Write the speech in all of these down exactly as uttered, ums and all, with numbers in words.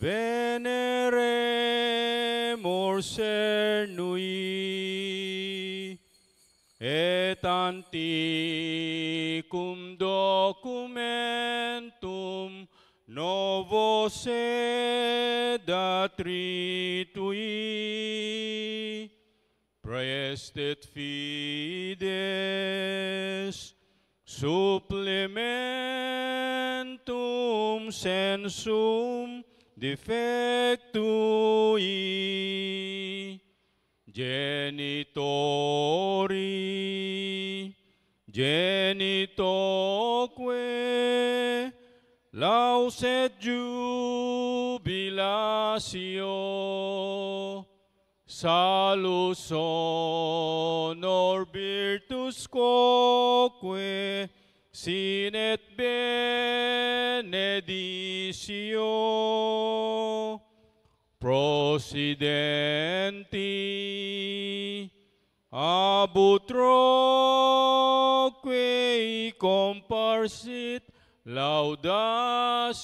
Veneremur cernui, et antiquum documentum novo sed attritui. Praestet fides supplementum censum defectui. Genitori, genitoque, laus et jubilatio, salus honor virtus quoque, sine et benedictio, procidenti ab utroque comparsit laudatio.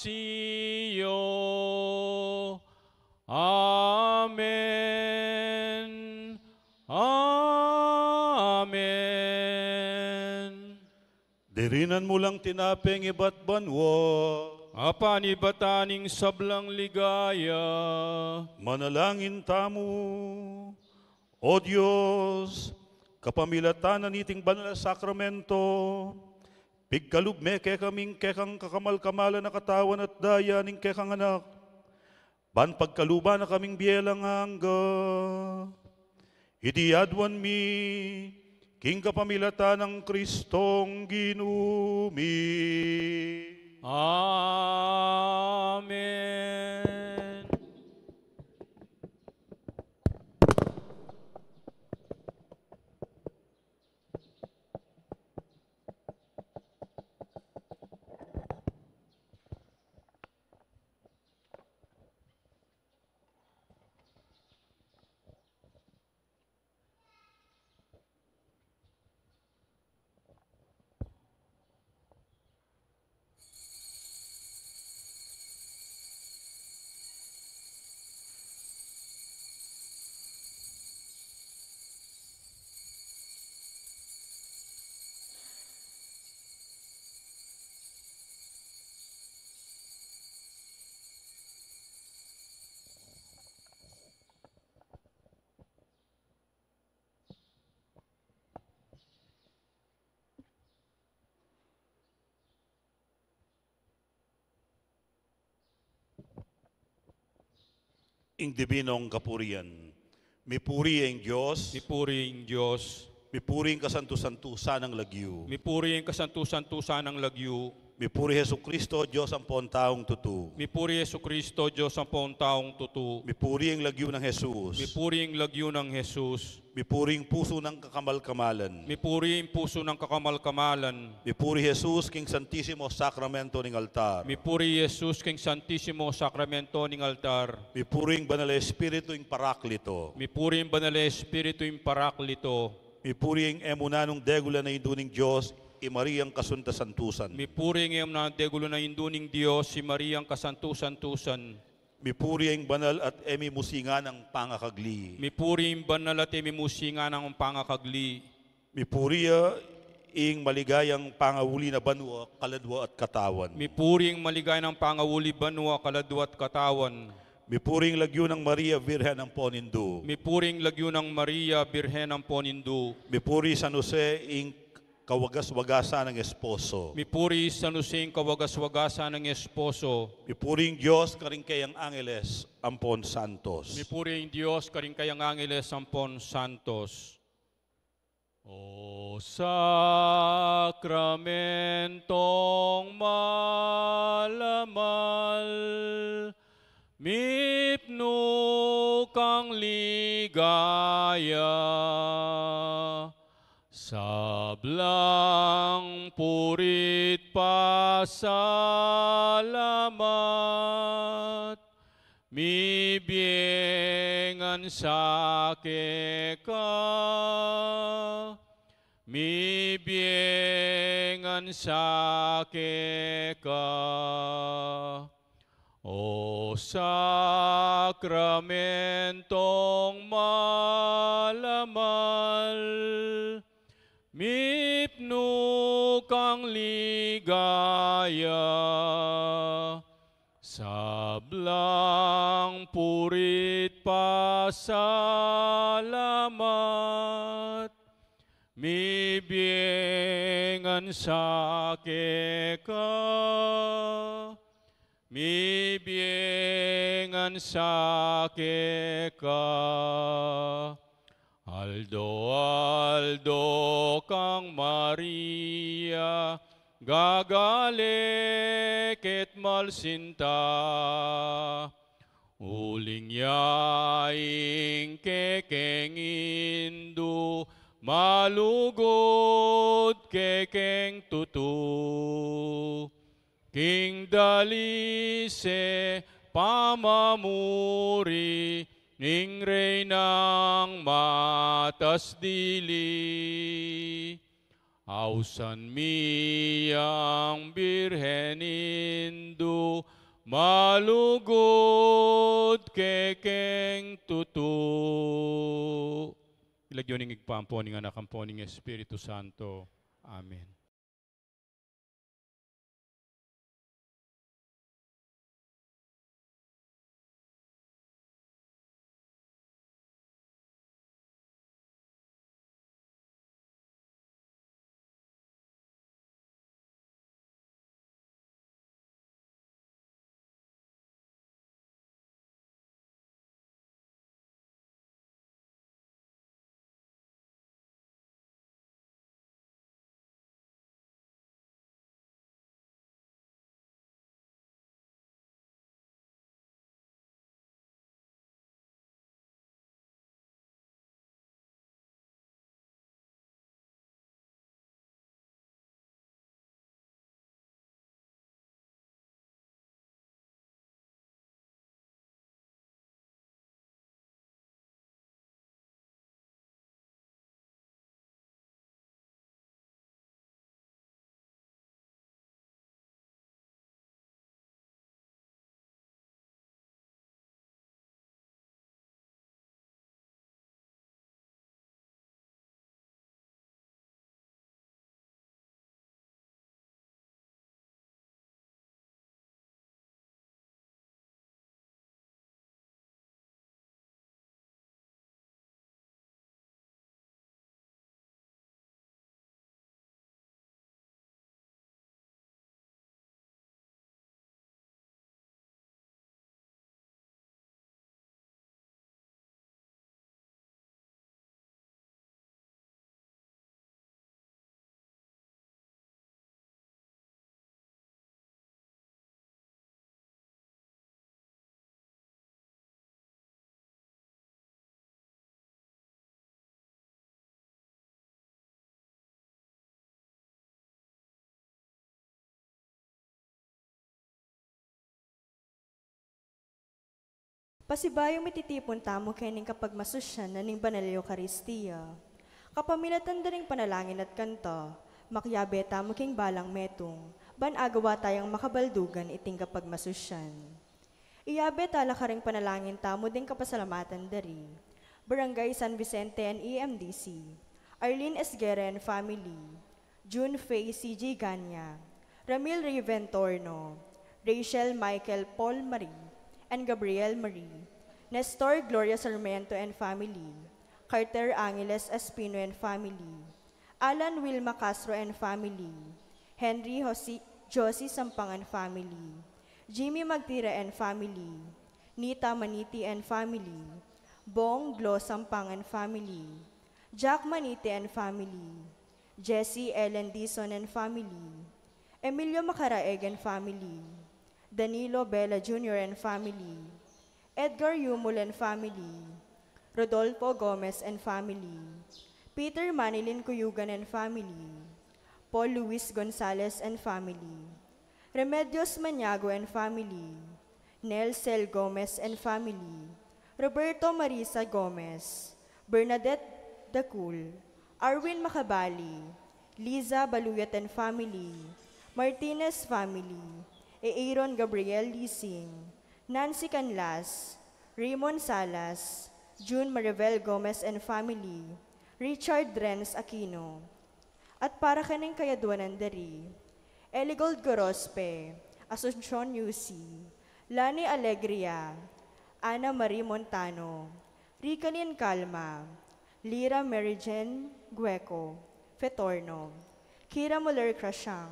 Amen. Amen. Dirinan mu lang tinapeng ibat banua. Apan ibatan ing sablang ligaya. Manalangin tamu. O Dios, kapamilatan na niting banal a sakramento, pigkalub me kekami ing kekang kakamal-kamalan a katawan at daya ning kekang Anak, ban pagkaluban na kaming bie alang angga. Iti aduan mi king kapamilatan nang Kristong Ginu mi. Amen. Ing dibinong kapurian. Mipuri ing Dios. Mipuri ing Dios. Mipuri ing kasantu-santusan nang lagyu. Mipuri ing kasantu-santusan nang lagyu. Mipuri Jesucristo, Dios ampon taung tutu. Mipuri Jesucristo, Dios ampon taung tutu. Mipuri ing lagyu nang Jesus. Mipuri ing lagyu nang Jesus. Mipuri ing pusu nang kakamal-kamalan. Mipuri ing pusu nang kakamal-kamalan. Mipuri Jesus king Santisimo Sakramento ning altar. Mipuri Jesus king Santisimo Sakramento ning altar. Mipuri ing Banal a Espiritu ing Paraklito. Mipuri ing Banal a Espiritu ing Paraklito. Mipuri ing e mu nanung degulan a Indu ning Dios, i Mariang kasunta-santusan. Mipuri ing e mu nanung degulan a Indu ning Dios, i Mariang kasantu-santusan. Mipuri ing banal at e mimusingan a pangakagli. Mipuri ing banal at e mimusingan a pangakagli. Mipuri ya ing maligayang pangauli na banua, kaladua at katawan. Mipuri ing maligayang pangauli banua, kaladua at katawan. Mipuri ing lagyu nang Maria, Birhen ampon Indu. Mipuri ing lagyu nang Maria, Birhen ampon Indu. Mipuri San Jose, ing kawagas-wagasan nang esposo. Mipuri San Jose, ing kawagas-wagasan nang esposo. Mipuri ing Dios karing kayang angeles ampon santos. Mipuri ing Dios karing kayang angeles ampon santos. O sakramentong mahal a mahal, mipnu kang ligaya, sablang puri't pasalamat, mibie ngan sa keka, mibie ngan sa keka. O sakramentong malamal, mipnu kang ligaya, sablang puri't pasalamat, mibie ngan sa keka, mibie ngan sa keka. Aldo-aldo kang Maria, gagale ket malsinta. Uling ya ing kekeng Indu, malugud kekeng tutu. King dalise pamamuri ning Reynang matas dili. Ausan mi yang Birhen Indu, malugud kekeng tutu. King lagyu ning Ibpa, ampo ning Anak, ampo ning Espiritu Santo. Amen. Pasibayu mititipun tamu keni king kapagmasusyan na ning Banal a Eukaristia. Kapamilatan da ring panalangin at kanta, makiabe tamu king balang metung, ban agawa tayang makabaldugan iting kapagmasusyan. Iyabe tala karing panalangin tamu ding kapasalamatan da ri Barangay San Vicente and E M D C, Arlene Esguerra and family, June Faye C G Ganya, Ramil Riven Torno, Rachel Michael Paul Marie and Gabriel Marie, Nestor Gloria Sarmiento and family, Carter Angeles Espino and family, Alan Wilma Castro and family, Henry Jose, Josie Sampang and family, Jimmy Magtira and family, Nita Maniti and family, Bong Glo Sampang and family, Jack Maniti and family, Jesse Ellen Dizon and family, Emilio Macaraeg and family, Danilo Bella Junior and family, Edgar Yumul and family, Rodolfo Gomez and family, Peter Manilin Cuyugan and family, Paul Luis Gonzalez and family, Remedios Maniago and family, Nelsel Gomez and family, Roberto Marisa Gomez, Bernadette Dacul, Arwin Macabali, Liza Baluyat and family, Martinez family, Aaron Gabriel Lising, Nancy Canlas, Raymond Salas, June Maribel Gomez and family, Richard Renz Aquino. At para king kayadwanan da ri Eligold Gorospe, Asuncion Yusi, Lani Alegria, Ana Marie Montano, Ricalin Calma, Lira Mary Jane Gueco, Fetorno, Kira Muller Crashank,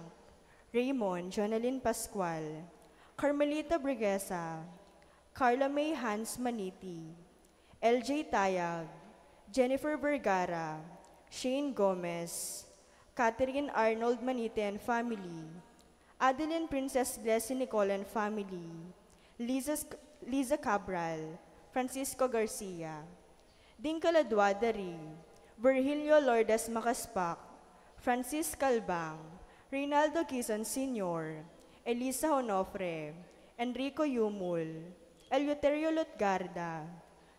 Raymond Jonalyn Pascual, Carmelita Briguesa, Carla May Hans Maniti, L J Tayag, Jennifer Vergara, Shane Gomez, Catherine Arnold Maniti and family, Adeline Princess Glecy Nicole and family, Liza, Liza Cabral, Francisco Garcia. Ding kaladwa da ri Virgilio Lourdes Macaspac, Francis Calbang, Reynaldo Quizon Senior, Elisa Onofre, Enrico Yumul, Eleuterio Lutgarda,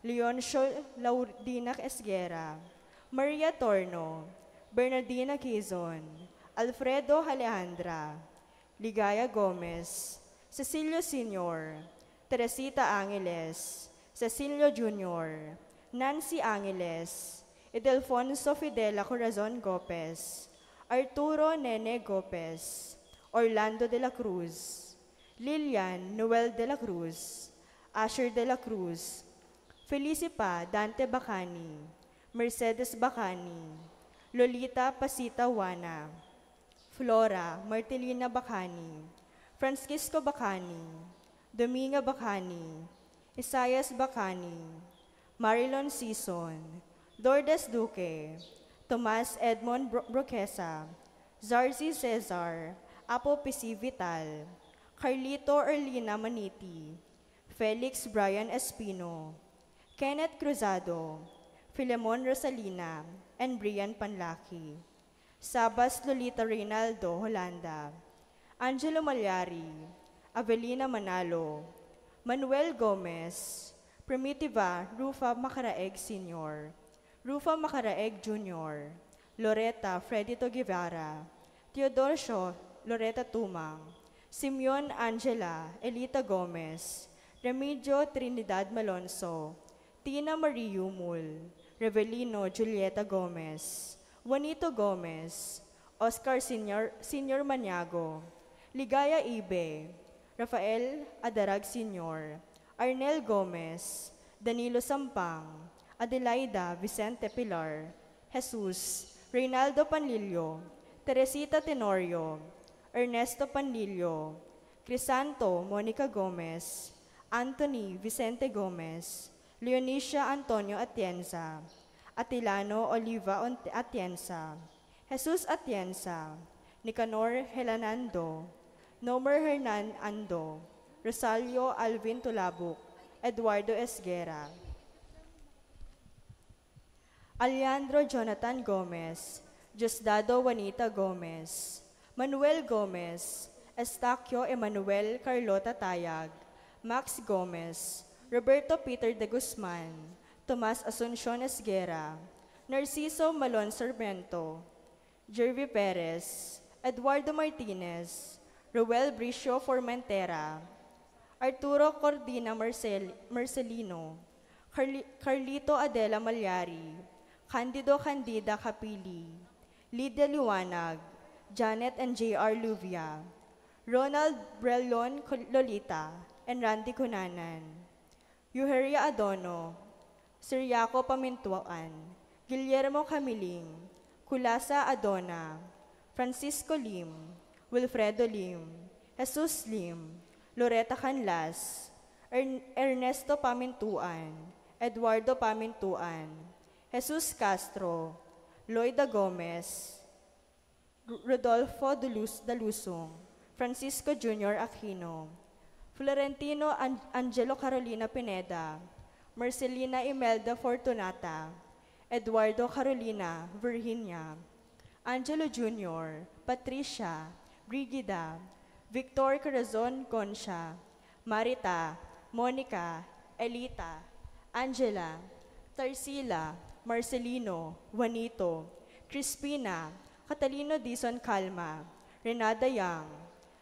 Leoncio Laudina Esguerra, Maria Torno, Bernardina Quizon, Alfredo Alejandra, Ligaya Gomez, Cecilio Senior, Teresita Angeles, Cecilio Junior, Nancy Angeles, Ildefonso Fidela Corazon Gopez, Arturo Nene Gopez, Orlando de la Cruz, Lilian Noel de la Cruz, Asher de la Cruz, Felicipa Dante Bacani, Mercedes Bacani, Lolita Pasita Juana, Flora Martelina Bacani, Francisco Bacani, Dominga Bacani, Isaias Bacani, Marilyn Sison, Lourdes Duque, Tomas Edmond Bro-, Broquesa, Zarzi Cesar, Apo Pisi Vital, Carlito Erlina Maniti, Felix Brian Espino, Kenneth Cruzado, Filemon Rosalina, and Brian Panlaki. Sabas Lolita Reynaldo Holanda, Angelo Malyari, Avelina Manalo, Manuel Gomez, Primitiva Rufa Macaraeg Senior, Rufa Macaraeg Junior, Loretta Fredito Guevara, Teodosio Loretta Tumang, Simeon Angela Elita Gomez, Remigio Trinidad Malonzo, Tina Marie Yumul, Revelino Julieta Gomez, Juanito Gomez, Oscar Senior, Senior Maniago, Ligaya Ibe, Rafael Adarag Senior, Arnel Gomez, Danilo Sampang, Adelaida Vicente Pilar, Jesus, Reynaldo Panlilio, Teresita Tenorio, Ernesto Panlilio, Crisanto Monica Gomez, Anthony Vicente Gomez, Leonicia Antonio Atienza, Atilano Oliva Ont-, Atienza, Jesus Atienza, Nicanor Helanando, Nomer Hernan Ando, Rosalio Alvin Tulabuc, Eduardo Esguerra, Alejandro Jonathan Gomez, Diosdado Juanita Gomez, Manuel Gomez, Estaquio Emmanuel Carlota Tayag, Max Gomez, Roberto Peter de Guzman, Tomas Asuncion Esguerra, Narciso Malon Sarmiento, Jervy Perez, Eduardo Martinez, Roel Bricio Formentera, Arturo Cordina Marcel-, Marcelino, Carli-, Carlito Adela Malyari, Candido Candida Capili, Lydia Liwanag, Janet and J R Luvia, Ronald Brelon Col-, Lolita, and Randy Cunanan. Yuheria Adono, Siriaco Pamintuan, Guillermo Camiling, Culasa Adona, Francisco Lim, Wilfredo Lim, Jesus Lim, Loretta Canlas, Ern-, Ernesto Pamintuan, Eduardo Pamintuan, Jesus Castro, Loida Gomez, Ru-, Rodolfo Dulus-, Dalusong, Francisco Junior Aquino, Florentino An-, Angelo Carolina Pineda, Marcelina Imelda Fortunata, Eduardo Carolina Virginia, Angelo Junior, Patricia, Brigida, Victor Corazon Goncia, Marita, Monica, Elita, Angela, Tarsila, Marcelino, Juanito, Crispina, Catalino Dizon Calma, Renada Yang,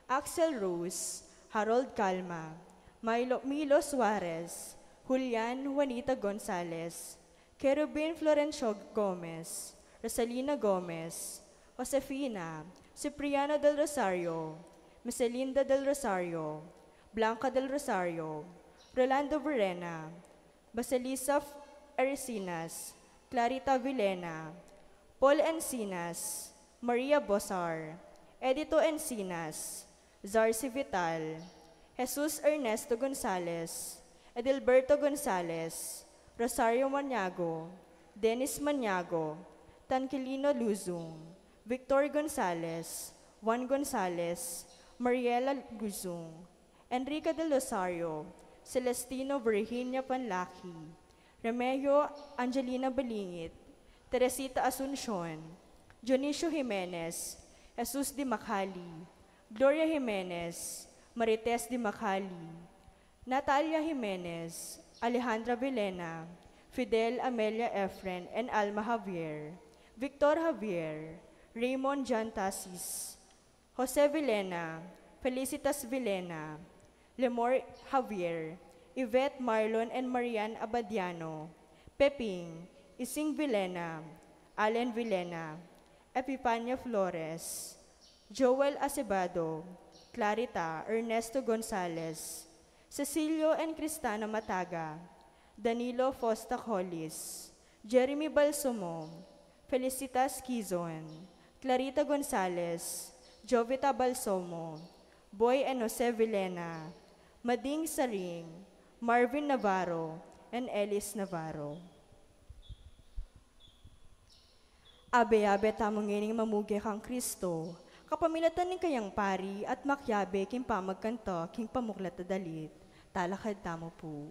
Axel Rose, Harold Calma, Milo, Milo Suarez, Julian Juanita Gonzalez, Kerubin Florencio Gomez, Rosalina Gomez, Josefina, Cipriano del Rosario, Meselinda del Rosario, Blanca del Rosario, Rolando Verena, Basilisa Eresinas, Clarita Vilena, Paul Encinas, Maria Bosar, Edito Encinas, Zarcy Vital, Jesus Ernesto Gonzalez, Edilberto Gonzalez, Rosario Maniago, Dennis Maniago, Tanquilino Luzon, Victor Gonzalez, Juan Gonzalez, Mariela Luzon, Enrica del Rosario, Celestino Virginia Panlaki, Remegio Angelina Balingit, Teresita Asuncion, Dionisio Jimenez, Jesus Di Macali, Gloria Jimenez, Marites Di Macali, Natalia Jimenez, Alejandra Vilena, Fidel Amelia Efren and Alma Javier, Victor Javier, Raymond John Tasis, Jose Vilena, Felicitas Vilena, Lemor Javier, Yvette Marlon and Marian Abadiano, Peping, Ising Vilena, Allen Vilena, Epipania Flores, Joel Acebado, Clarita Ernesto Gonzalez, Cecilio and Cristana Mataga, Danilo Fosta Collis, Jeremy Balsomo, Felicitas Quizon, Clarita Gonzalez, Jovita Balsomo, Boy and Jose Vilena, Mading Saring, Marvin Navarro, and Ellis Navarro. Abe-abe tamu ngening mamuge kang Kristo, kapamilatan ning kayang pari at makiabe king pamagkanta king pamuklat a dalit. Talakad tamu pu.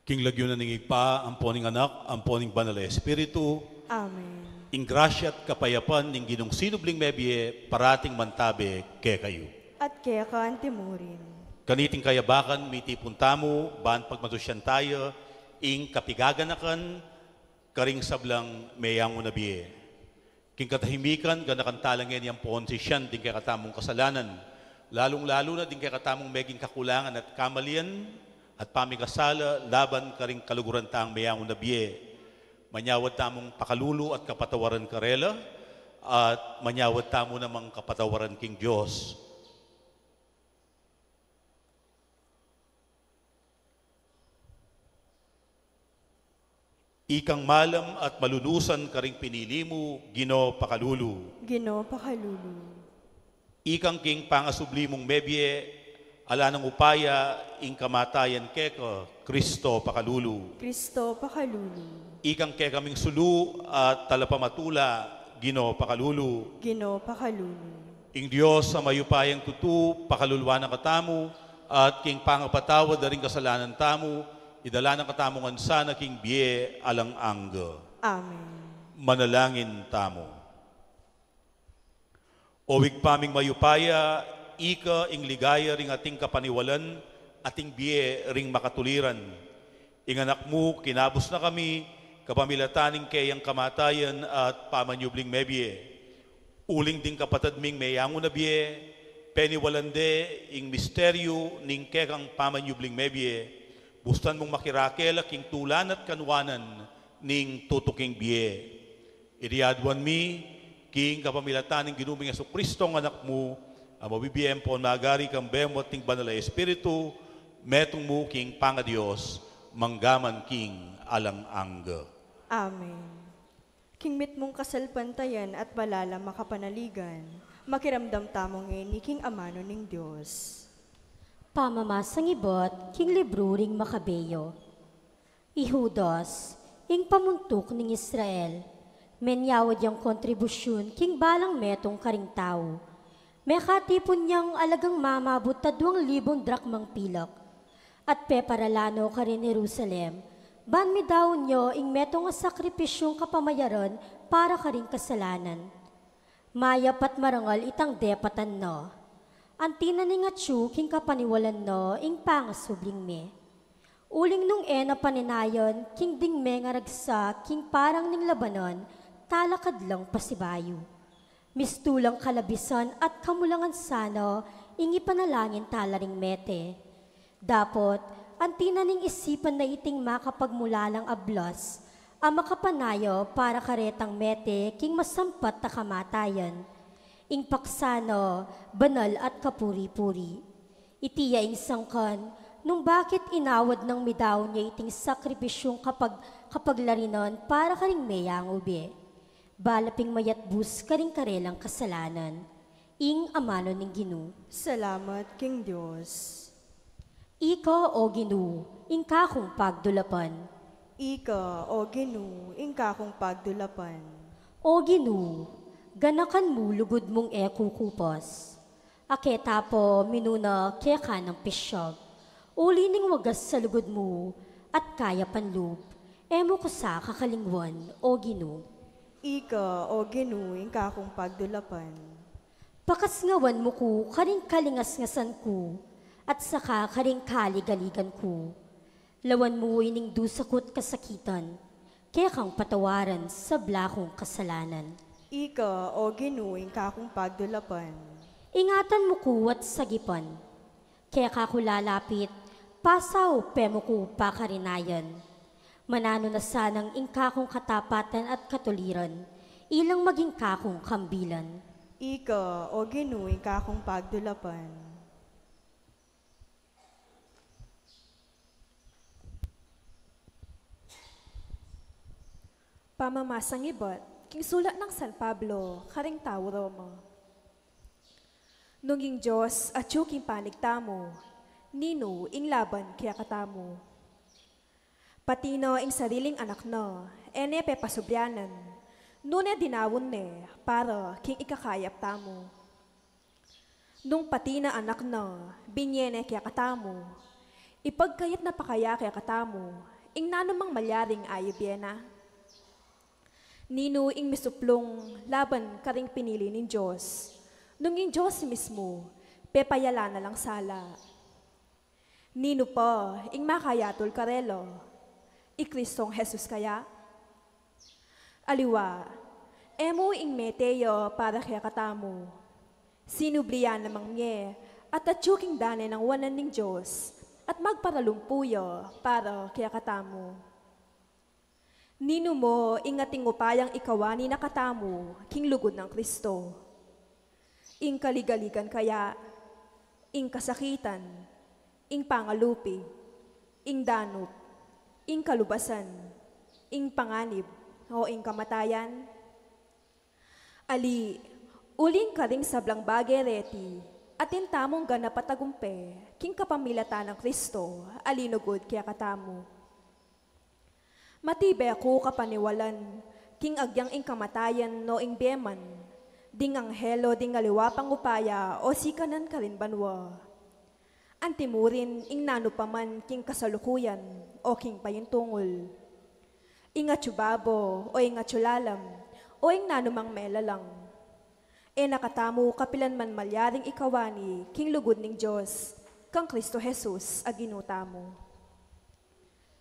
King lagyu na ning Ibpa, ampo ning Anak, ampo ning Banal a Espiritu. Amen. Ing grasya at kapayapan ning Ginung sinubling mebie, parating mantabe kekayu. At keka antimurin. Kaniting kayabakan, mitipun tamu, ban pagmasusyan taya, ing kapigaganakan, karing sablang meyangu na bie. King katahimikan, ganakan tala ngeni ampon sisian ding kekatamung kasalanan, lalung-lalu na ding kekatamung meging kakulangan at kamalian at pamikasala laban karing kaluguran tang meyangu na bie. Manyawad tamung pakalulu at kapatawaran karela, at manyawad tamu namang kapatawaran king Dios. Ikang malam at malunusan karing pinili mu, Ginu, pakalulu. Ginu, pakalulu. Ikang king pangasubli mung mebie, ala nang upaya ing kamatayan keka, Kristo, pakalulu. Kristo, pakalulu. Ikang kekaming sulu at talapamatula, Ginu, pakalulu. Ginu, pakalulu. Ing Dios a mayupayang tutu, pakaluluan na katamu, at king pangapatawad da ring kasalanan tamu, idala na katamu ngan sana king bie alang angga. Amen. Manalangin tamu. O Ibpa ming mayupaya, ika ing ligaya ring ating kapaniwalan, ating bie ring makatuliran. Ing Anak mu, kinabus na kami, kapamilatan ning keyang kamatayan at pamanyubling mebie. Uling ding kapatad ming meyangu na bie, peniwalan de ing misteryu ning kekang pamanyubling mebie, bustan mung makirakela king tulan at kanuanan ning tutuking bie. Iti aduan mi, king kapamilatan ning Ginu ming Jesucristo, ing Anak mu, a mabibie ampon magari kambe mu at ning Banal a Espiritu, metung mu king pangaDios, mangga man king alang angga. Amen. King mitmung kasalpantayan at malalam a kapanaligan, makiramdam tamu ngeni king amanu ning Dios. Pamamasang ibat king libru ring Makabeo. I Judas, ing pamuntuk ning Israel, menyawad yang kontribusyun king balang metung karing tau. Mekatipun yang alagang mamabut a duang libung drakmang pilak, at peparala no karin Jerusalem, ban midaun yo ing metung a sakripisyung kapamayaran para karing kasalanan. Mayap at marangal itang depatan na. Anti na ning atyu king kapaniwalan na ing pangasubling me. Uling nung e na paninayan king ding mengaragsa king parang ning labanan, talakad lang pasibayu. Mistulang kalabisan at kamulangan sana ing ipanalangin tala ring mete. Dapot, anti na ning isipan na iting makapagmulalang ablas a makapanaya para karetang mete king masampat a kamatayan. Ing paksa na, banal at kapuri-puri. Iti ya ing sangkan, nung bakit inawad nang midaun ya iting sakripisyung kapag-, kapaglarinan para karing meyangu bie. Bala ping mayatbus karing karelang kasalanan. Ing amanu ning Ginu. Salamat king Dios. Ika, o Ginu, ing kakung pagdulapan. Ika, o Ginu, ing kakung pagdulapan. O Ginu, ganakan mu lugud mung e kukupas. A keta pa minuna keka nang pisyag. Uli ning wagas a lugud mu at kayapan lub, e mu ku sa kakalingwan, o Ginu. Ika, o Ginu, ing kakung pagdulapan. Pakasngawan mu ku karing kalingasngasan ku, at saka karing kaligaligan ku. Lawan mu ining dusa ku't kasakitan, kekang patawaran sabla kung kasalanan. Ika, o Ginu, ing kakung pagdulapan. Ingatan mu ku at sagipan. Keka ku lalapit, pasaupe mu ku pakarinayan. Mananu na sanang ing kakung katapatan at katuliran, ilang maging kakung kambilan. Ika, o Ginu, ing kakung pagdulapan. Pamamasang ibat king sulat nang San Pablo karing tau Roma. Nung ing Dios atyu king panig tamu, ninu ing laban kekatamu? Pati na ing sariling Anak na, e ne pepasublianan, nune dinaun ne para king ikakayap tamu. Nung pati na Anak na, binie ne kekatamu, ipagkayat na pa kaya kekatamu Ing nanumang malyaring ayub ye na. Ninu ing misuplung laban karing pinili ning Dios, nung ing Dios mismu pepayala na lang sala? Ninu pa ing makayatul karela? I Kristong Jesus kaya? Aliwa, e mu ing mete ya para kekatamu. Sinubli ya namang mie at atyu king dane nang wanan ning Dios at magparalumpu ya para kekatamu. Ninu mu ing ating upayang ikawani na katamu king lugud nang Kristo? Ing kaligaligan kaya, ing kasakitan, ing pangalupi, ing danup, ing kalubasan, ing panganib, o ing kamatayan? Ali, uling karing sablang bage reti, atin tamung ganap a tagumpe king kapamilatan nang Kristo a linugud kekatamu. Matibe ku kapaniwalan king agyang ing kamatayan no ing bie man, ding anghel o ding aliwa pang upaya o sikanan karin banua. Antimurin ing nanu pa man king kasalukuyan o king payintungul, ing atyu babo o ing atyu lalam, o ing nanumang melalang. E na katamu kapilan man malyaring ikawani king lugud ning Dios kang Kristo Jesus a Ginu tamu.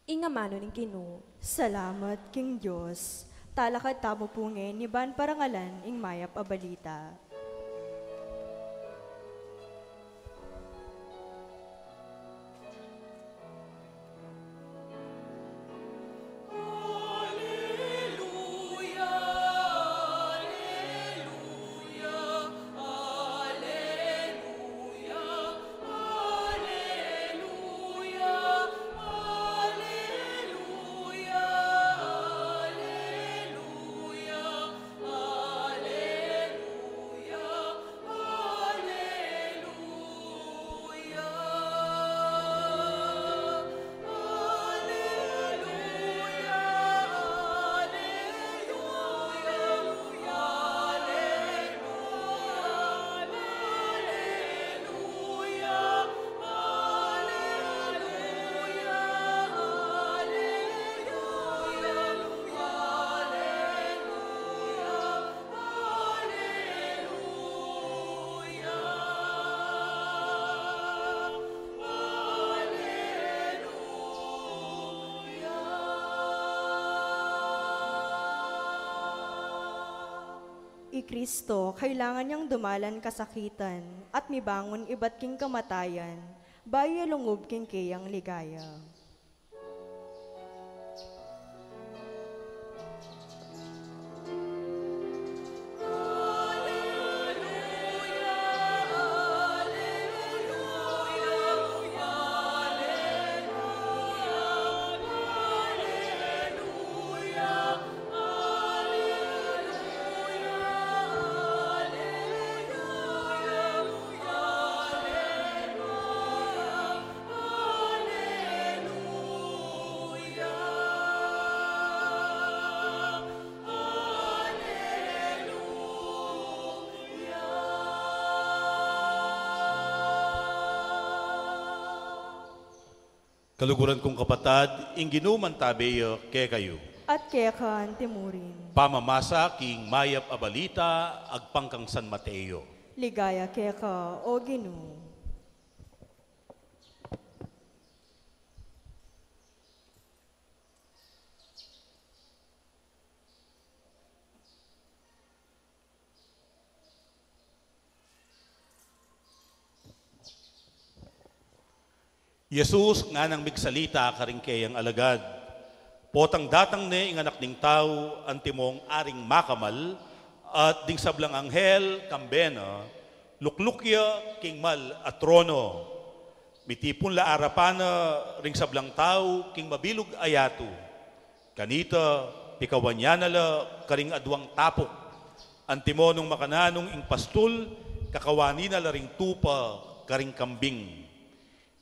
Ing amanu ning Ginu. Salamat king Dios. Talakad tamu pu ngeni ban parangalan ing mayap a balita. I Kristo, kailangan yang dumalan kasakitan at mibangun ibat king kamatayan, bayu ya lungub king keyang ligaya. Kaluguran kung kapatad, ing Ginu mantabe ya kekayu. At keka antimurin. Pamamasa king Mayap a Balita agpang kang San Mateo. Ligaya keka, O Ginu. Jesus nganang migsalita karing keyang alagad, "Potang datang ne ing Anak ning Tau, antimong aring makamal, at ding sablang anghel kambe na, lukluk ya king mal a trono. Mitipun la arapan na ring sablang tau king mabilug a yatu. Kanita, pikawan ya na la karing aduang tapuk. Antimo nung makananung ing pastul, kakawani na la ring tupa karing kambing.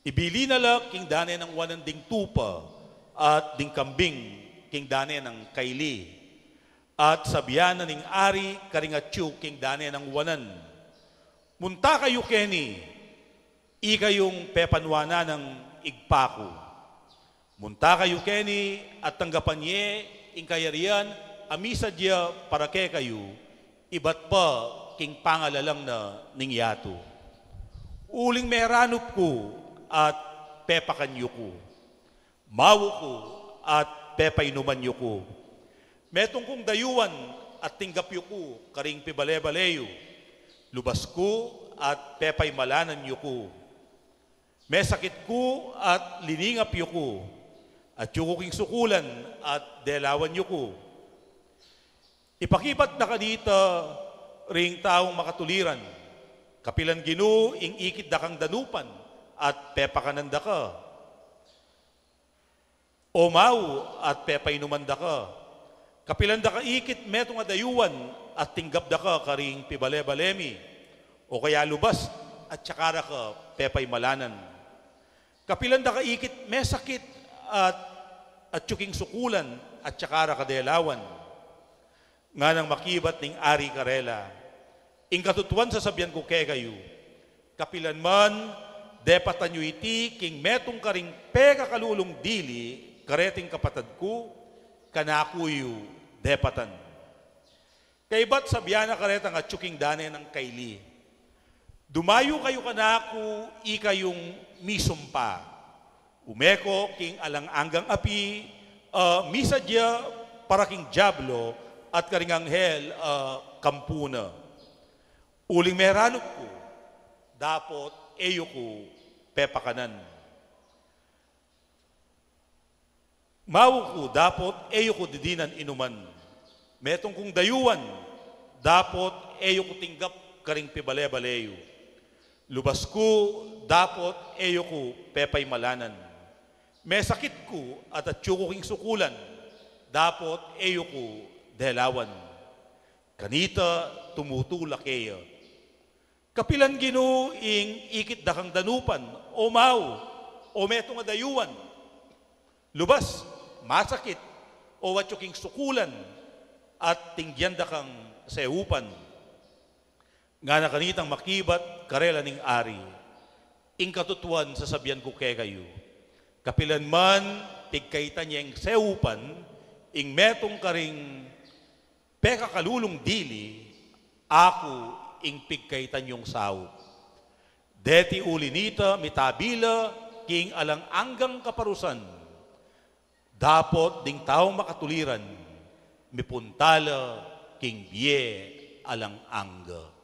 Ibili na la king dane nang wanan ding tupa, at ding kambing king dane nang kaili. At sabian na ning ari karing atyu king dane nang wanan, 'Munta kayu keni, ikayung pepanuanan nang Ibpa ku. Munta kayu keni at tanggapan ye ing kayarian a misadya para kekayu, ibat pa king pangalalang na ning yatu. Uling meranup ku at pepakan yu ku. Mau ku at pepainuman yu ku. Metung kung dayuan at tinggap yu ku karing pibale-bale yu. Lubas ku at pepaimalanan yu ku. Mesakit ku at liningap yu ku. Atyu ku king sukulan at delawan yu ku. Ipakibat na kanita ring taung makatuliran. Kapilan Ginu ing ikit da kang danupan at pepakanan da ka. O mau at pepainuman da ka. Kapilan da ka ikit metung a dayuan at tinggap da ka karing pibale-bale mi. O kaya lubas at saka da ka pepaimalanan. Kapilan da ka ikit mesakit at atyu king sukulan at saka da ka delawan. Nganang makibat ning ari karela, ing katutuan sasabian ku kekayu, kapilan man depatan yu iti king metung karing pekakalulung dili kareting kapatad ku, kanaku yu depatan. Kaybat sabian na karetang atyu king dane nang kaili, dumayu kayu kanaku ikayung misumpa. Ume ko king alang anggang api a misadya para king diablo at karing anghel a kampu na. Uling meranup ku, dapot e yu ku pepakanan. Mau ku, dapot e yu ku didinan inuman. Metung kung dayuan, dapot e yu ku tinggap karing pibale-bale yu. Lubas ku, dapot e yu ku pepaimalanan. Mesakit ku at atyu ku king sukulan, dapot e yu ku delawan. Kanita tumutula keya. Kapilan Ginu ing ikit da kang danupan, o mau, o metung a dayuan. Lubas, masakit, o atyu king sukulan, at tinggian da kang seupan. Ngana kanitang makibat karela ning ari, ing katutuan sasabian ku kekayu, kapilan man pigkaitan yeng seupan ing metung karing pekakalulung dili, aku ing pigkaitan yung saup. Deti uli nita mitabi la king alang anggang kaparusan. Dapot ding taung makatuliran mipunta la king bie alang angga.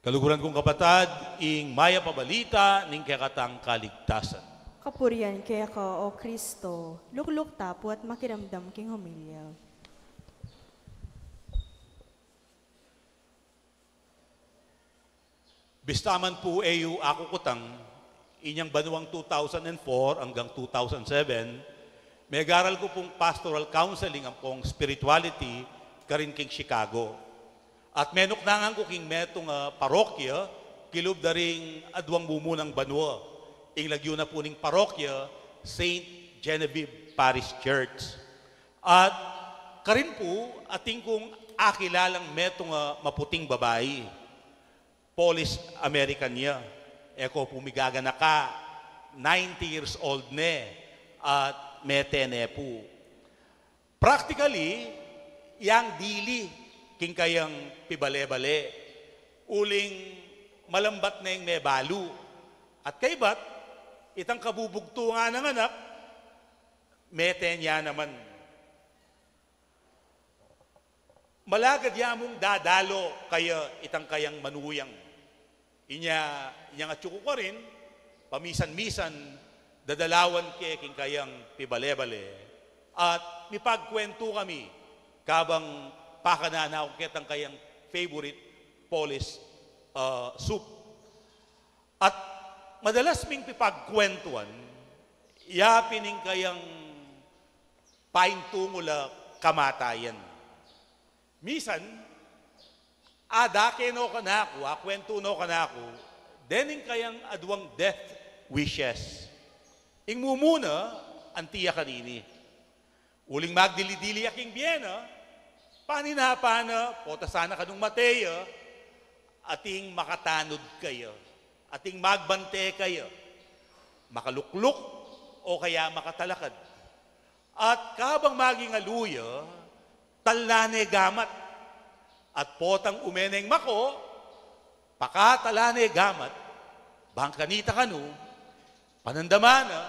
Kaluguran kung kapatad, ing mayap a balita ning kekatang kaligtasan. Kapurian keka, O Kristo. Lukluk ta pu at makiramdam king homilya. Bista man pu e yu aku kutang, inyang banuang two thousand and four anggang two thousand seven, megaral ku pung pastoral counseling ampong spirituality karin king Chicago. At menuknangan ku king metung a parokya kilub da ring aduang mumunang banua, ing lagyu na pu ning parokya, Saint Genevieve Parish Church. At karin pu, atin kung akilalang metung a maputing babai. Polish American ya. E ko pu migaganaka, ninety years old ne, at mete ne pu. Practically, yang dili king kayang pibale-bale, uling malambat neng mebalu. At kaybat, itang kabubugtungan nang anak, mete ne naman. Malagad ya mung dadalo kaya itang kayang manuyang. Inya, inyang atyu ku karin, pamisan-misan, dadalawan ke king kayang pibale-bale. At mipagkwentu kami, kabang pakanana ku ketang kayang favorite Polish, ah, soup. At madalas ming pipagkwentuan, ya pin ing kayang paintungul a kamatayan. Misan, adake no kanaku, akwentu no kanaku, dening kayang aduang death wishes. Ing mumuna, anti ya kanini. Uling magdili-dili ya king bie na, paninapa na, pota sana kanung mate ya, atin makatanud kaya, atin magbante kaya. makalukluk o kaya makatalakad. At kabang magingalu ya, talnan ne gamat. At potang ume neng mako, pakatalnan ne gamat, bang kanita kanu, panandaman na,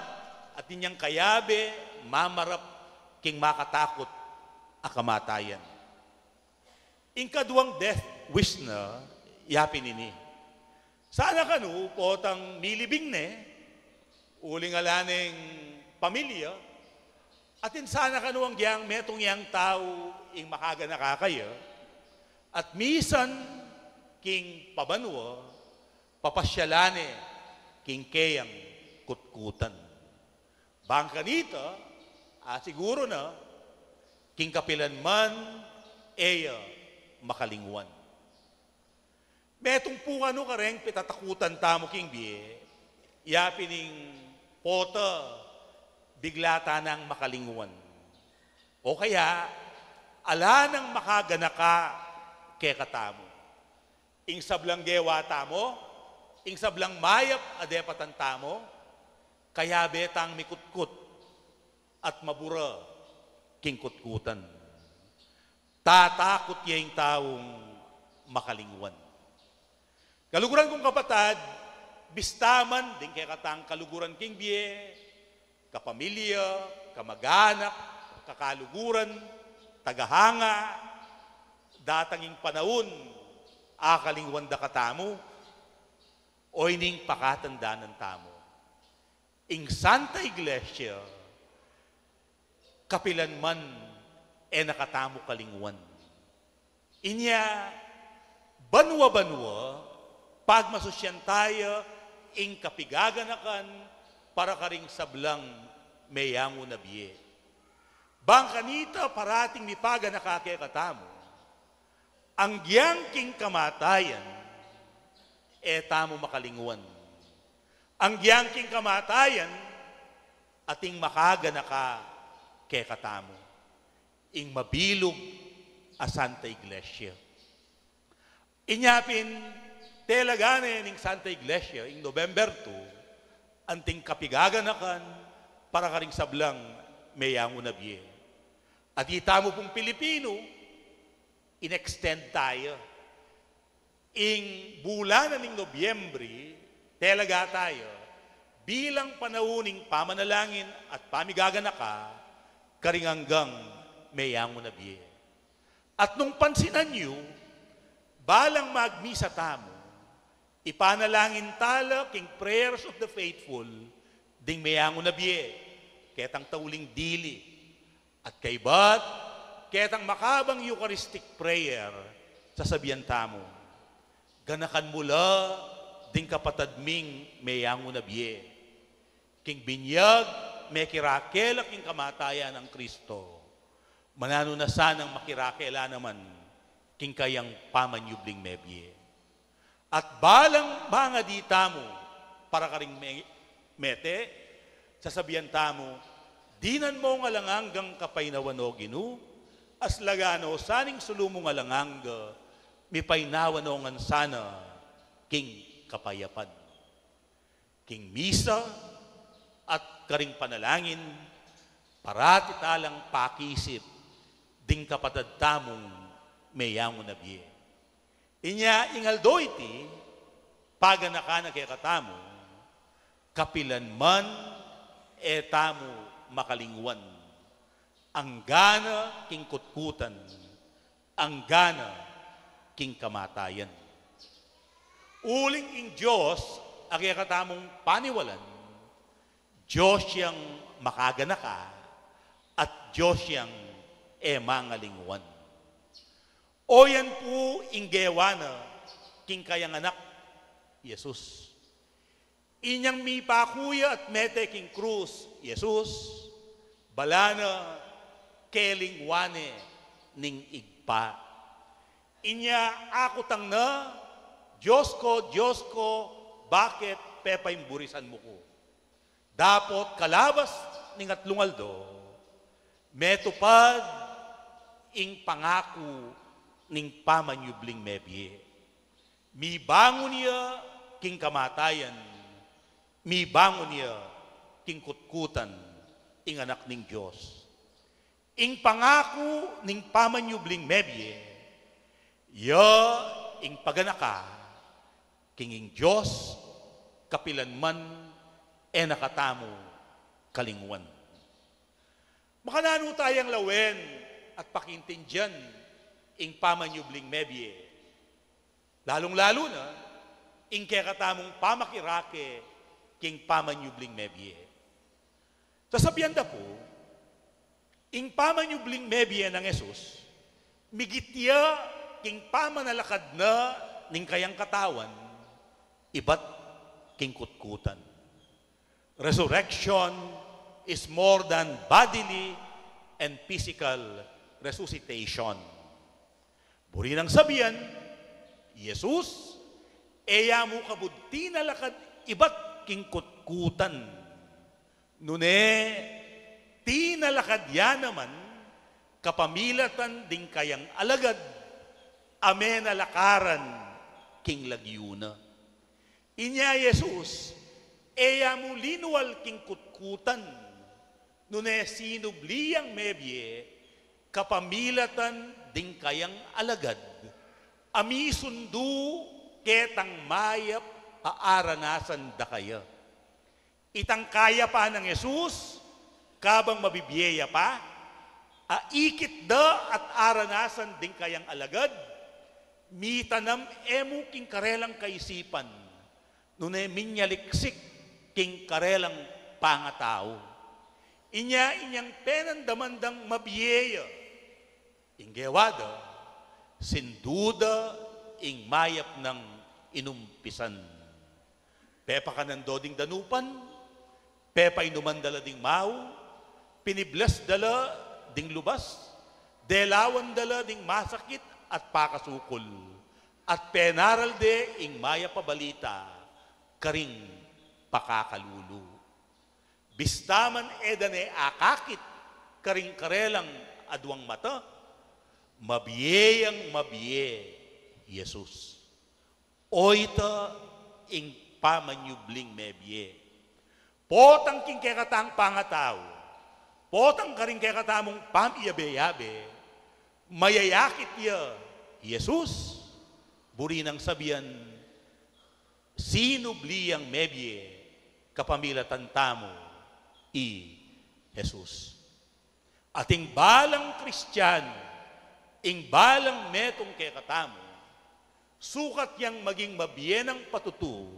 at inyang kayabe mamarap king makatakut a kamatayan. Ing kaduang death wish na, yapin ini. Sana kanu, potang milibing ne, uling ala neng pamilya, atin sana kanu agyang metung yang tau ing makaganaka kaya, at misan king pabanua, papasyalan ne king keyang kutkutan. Bang kanita, a siguru na, king kapilan man, e ya makalingwan. Metung pu kanu kareng pitatakutan tamu king bie, yapin ing pota bigla ta nang makalingwan. O kaya, ala nang makaganaka kekatamu. Ing sablang gewa tamu, ing sablang mayap a depatan tamu, kayabe tang mikutkut at mabura king kutkutan. Tatakut ya ing taung makalingwan. Kaluguran kung kapatad, bista man ding kekatang kaluguran king bie, kapamilya, kamag-anak, kakaluguran, tagahanga, datang ing panaun, akalingwan da katamu, o ining pakatandanan tamu. Ing Santa Iglesia, kapilan man e na katamu kalingwan. Inya, banua-banua, pagmasusyan taya ing kapigaganakan para karing sablang meyangu na bie. Bang kanita parating mipaganaka kekatamu, agyang king kamatayan, e tamu makalingwan. Agyang king kamatayan, ating makaganaka kekatamu. Ing mabilug a Santa Iglesia. Inya pin, talaga ne ning Santa Iglesia, ing November two, anting kapigaganakan para karing sablang meyangu na bie. At itamu pung Pilipinu, in-extend taya. Ing bulan na ning Nobyembre, talaga taya, bilang panaun ning pamanalangin at pamigaganaka, karing anggang meyangu na bie. At nung pansinan yu, balang magmisa tamu, ipanalangin tala king prayers of the faithful, ding meyangu na bie, ketang tauling dili, at kaybat, ketang makabang Eucharistic prayer, sasabian tamu, ganakan mu la ding kapatad ming meyangu na bie. King binyag, mekirakela king kamatayan nang Kristo. Mananu na sanang makirakela naman king kayang pamanyubling mebie. At balang mangadi tamu para karing me-, mete, sasabian tamu, dinan mo ngan alang anggang kapaynawan, O Ginu, aslagan no sa ning sulu mung alang angga, mipaynawan no ngan sana king kapayapan. King misa at karing panalangin, parati talang pakisip ding kapatad tamung meyangu na bie. Inya ing aldo iti, paganaka na kekatamu, kapilan man e tamu makalingwan, anggana king kutkutan, anggana king kamatayan. Uling ing Dios a kekatamung paniwalan, Dios yang makaganaka, at Dios yang e mangalingwan. O yan pu ing gewa na king kayang anak, Jesus. Inyang mipaku ya at mete king krus, Jesus, bala na kelingwan ne ning Ibpa. Inya akutang na, Dios ko, Dios ko, bakit pepaimburisan mu ku? Dapot kalabas ning atlung aldo, metupad ing pangaku ning pamanyubling mebie. Mibangun ya king kamatayan, Mibangun ya king kutkutan ing Anak ning Dios. Ing pangaku ning pamanyubling mebie, ya ing paganaka king ing Dios kapilanman e na katamu kalingwan. Makananu tayang lawen at pakintindian ing pamanyubling mebie, lalung-lalu na ing kekatamung pamakirake king pamanyubling mebie. Sasabian da pu, ing pamanyubling mebie nang Jesus, migit ya king pamanalakad na ning kayang katawan ibat king kutkutan. Resurrection is more than bodily and physical resuscitation. Buri nang sabian, Jesus, e ya mu kabud tinalakad ibat king kutkutan. Nune, tinalakad ya naman kapamilatan ding kayang alagad a menalakaran king lagyu na. Inya Jesus, e ya mu linual king kutkutan, nune sinubli yang mebie kapamilatan ding kayang alagad a misundu ketang mayap a aranasan da kaya. Itang kayapan nang Jesus, kabang mabibie ya pa, a ikit da at aranasan ding kayang alagad, mitanam e mu king karelang kaisipan, nune minyaliksik king karelang pangatau. Inya inyang penandaman dang mabie ya, ing gewa da, sindu da ing mayap nang inumpisan. Pepakanan do ding danupan, pepainuman da la ding mau, pinibles da la ding lubas, delawan da la ding masakit at pakasukul, at penaral de ing mayap a balita karing pakakalulu. Bista man e da ne akakit karing karelang aduang mata, mabie yang mabie Jesus. Oyta ing pamanyubling mebie. Potang king kekatang pangatau, potang karing kekatamung pamiyabe-yabe, mayayakit ya Jesus, buri nang sabian, sinubli yang mebie kapamilatan tamu i Jesus. At ing balang Kristianu, ing balang metung kekatamu, sukat yang maging mabie nang patutu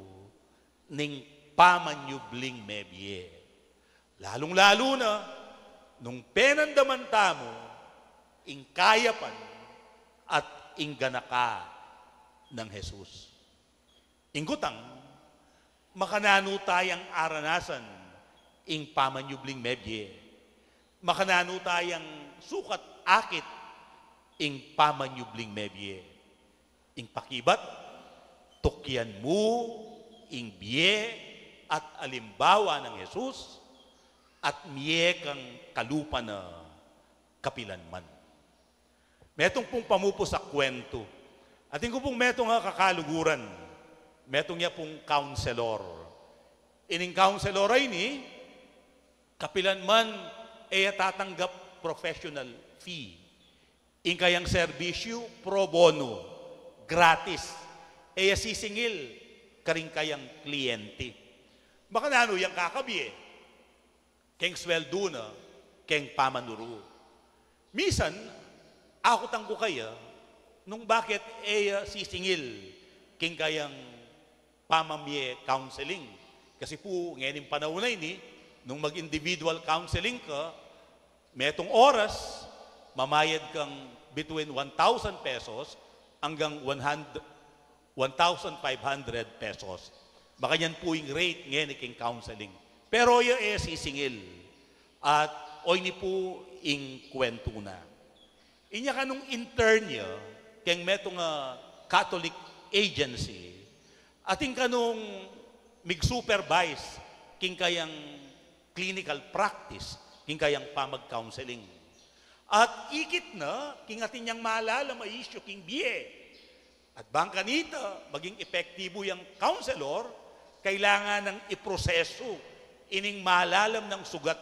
ning pamanyubling mebie. Lalung-lalu na nung penandaman tamu ing kayapan at ing ganaka nang Jesus. Ing kutang, makananu tayang aranasan ing pamanyubling mebie? Makananu tayang sukat akit ing pamanyubling mebie? Ing pakibat, tukian mu ing bie at alimbawa nang Jesus at mie kang kalupa na kapilanman. Metung pung pamupus a kuwentu. Atin ku pung metung a kakaluguran, metung ya pung counselor. Ining counselor a ini, kapilanman e ya tatanggap professional fee. Ing kayang serbisyu, pro bono, gratis. E ya sisingil karing kayang kliyente. Makananu yang kakabie keng sweldu na, keng pamanuru. Misan, akutan ku kaya nung bakit e ya sisingil king kayang pamamie counseling. Kasi pu, ngening panaun a ini, nung mag-individual counseling ka, metung oras, mamayad kang between one thousand pesos hanggang one hundred, one thousand five hundred pesos. Makanyan pu ing rate ngeni king counseling. Pero ya e sisingil. At oyni pu ing kuwentu na. Inya kanung intern ya keng metung a Catholic agency, atin kanung mig-supervise king kayang clinical practice, king kayang pamag-counseling. At ikit na king atin yang malalam a isyu king bie. At bang kanita maging epektibu yang counselor, kailangan nang iprosesu ining malalam nang sugat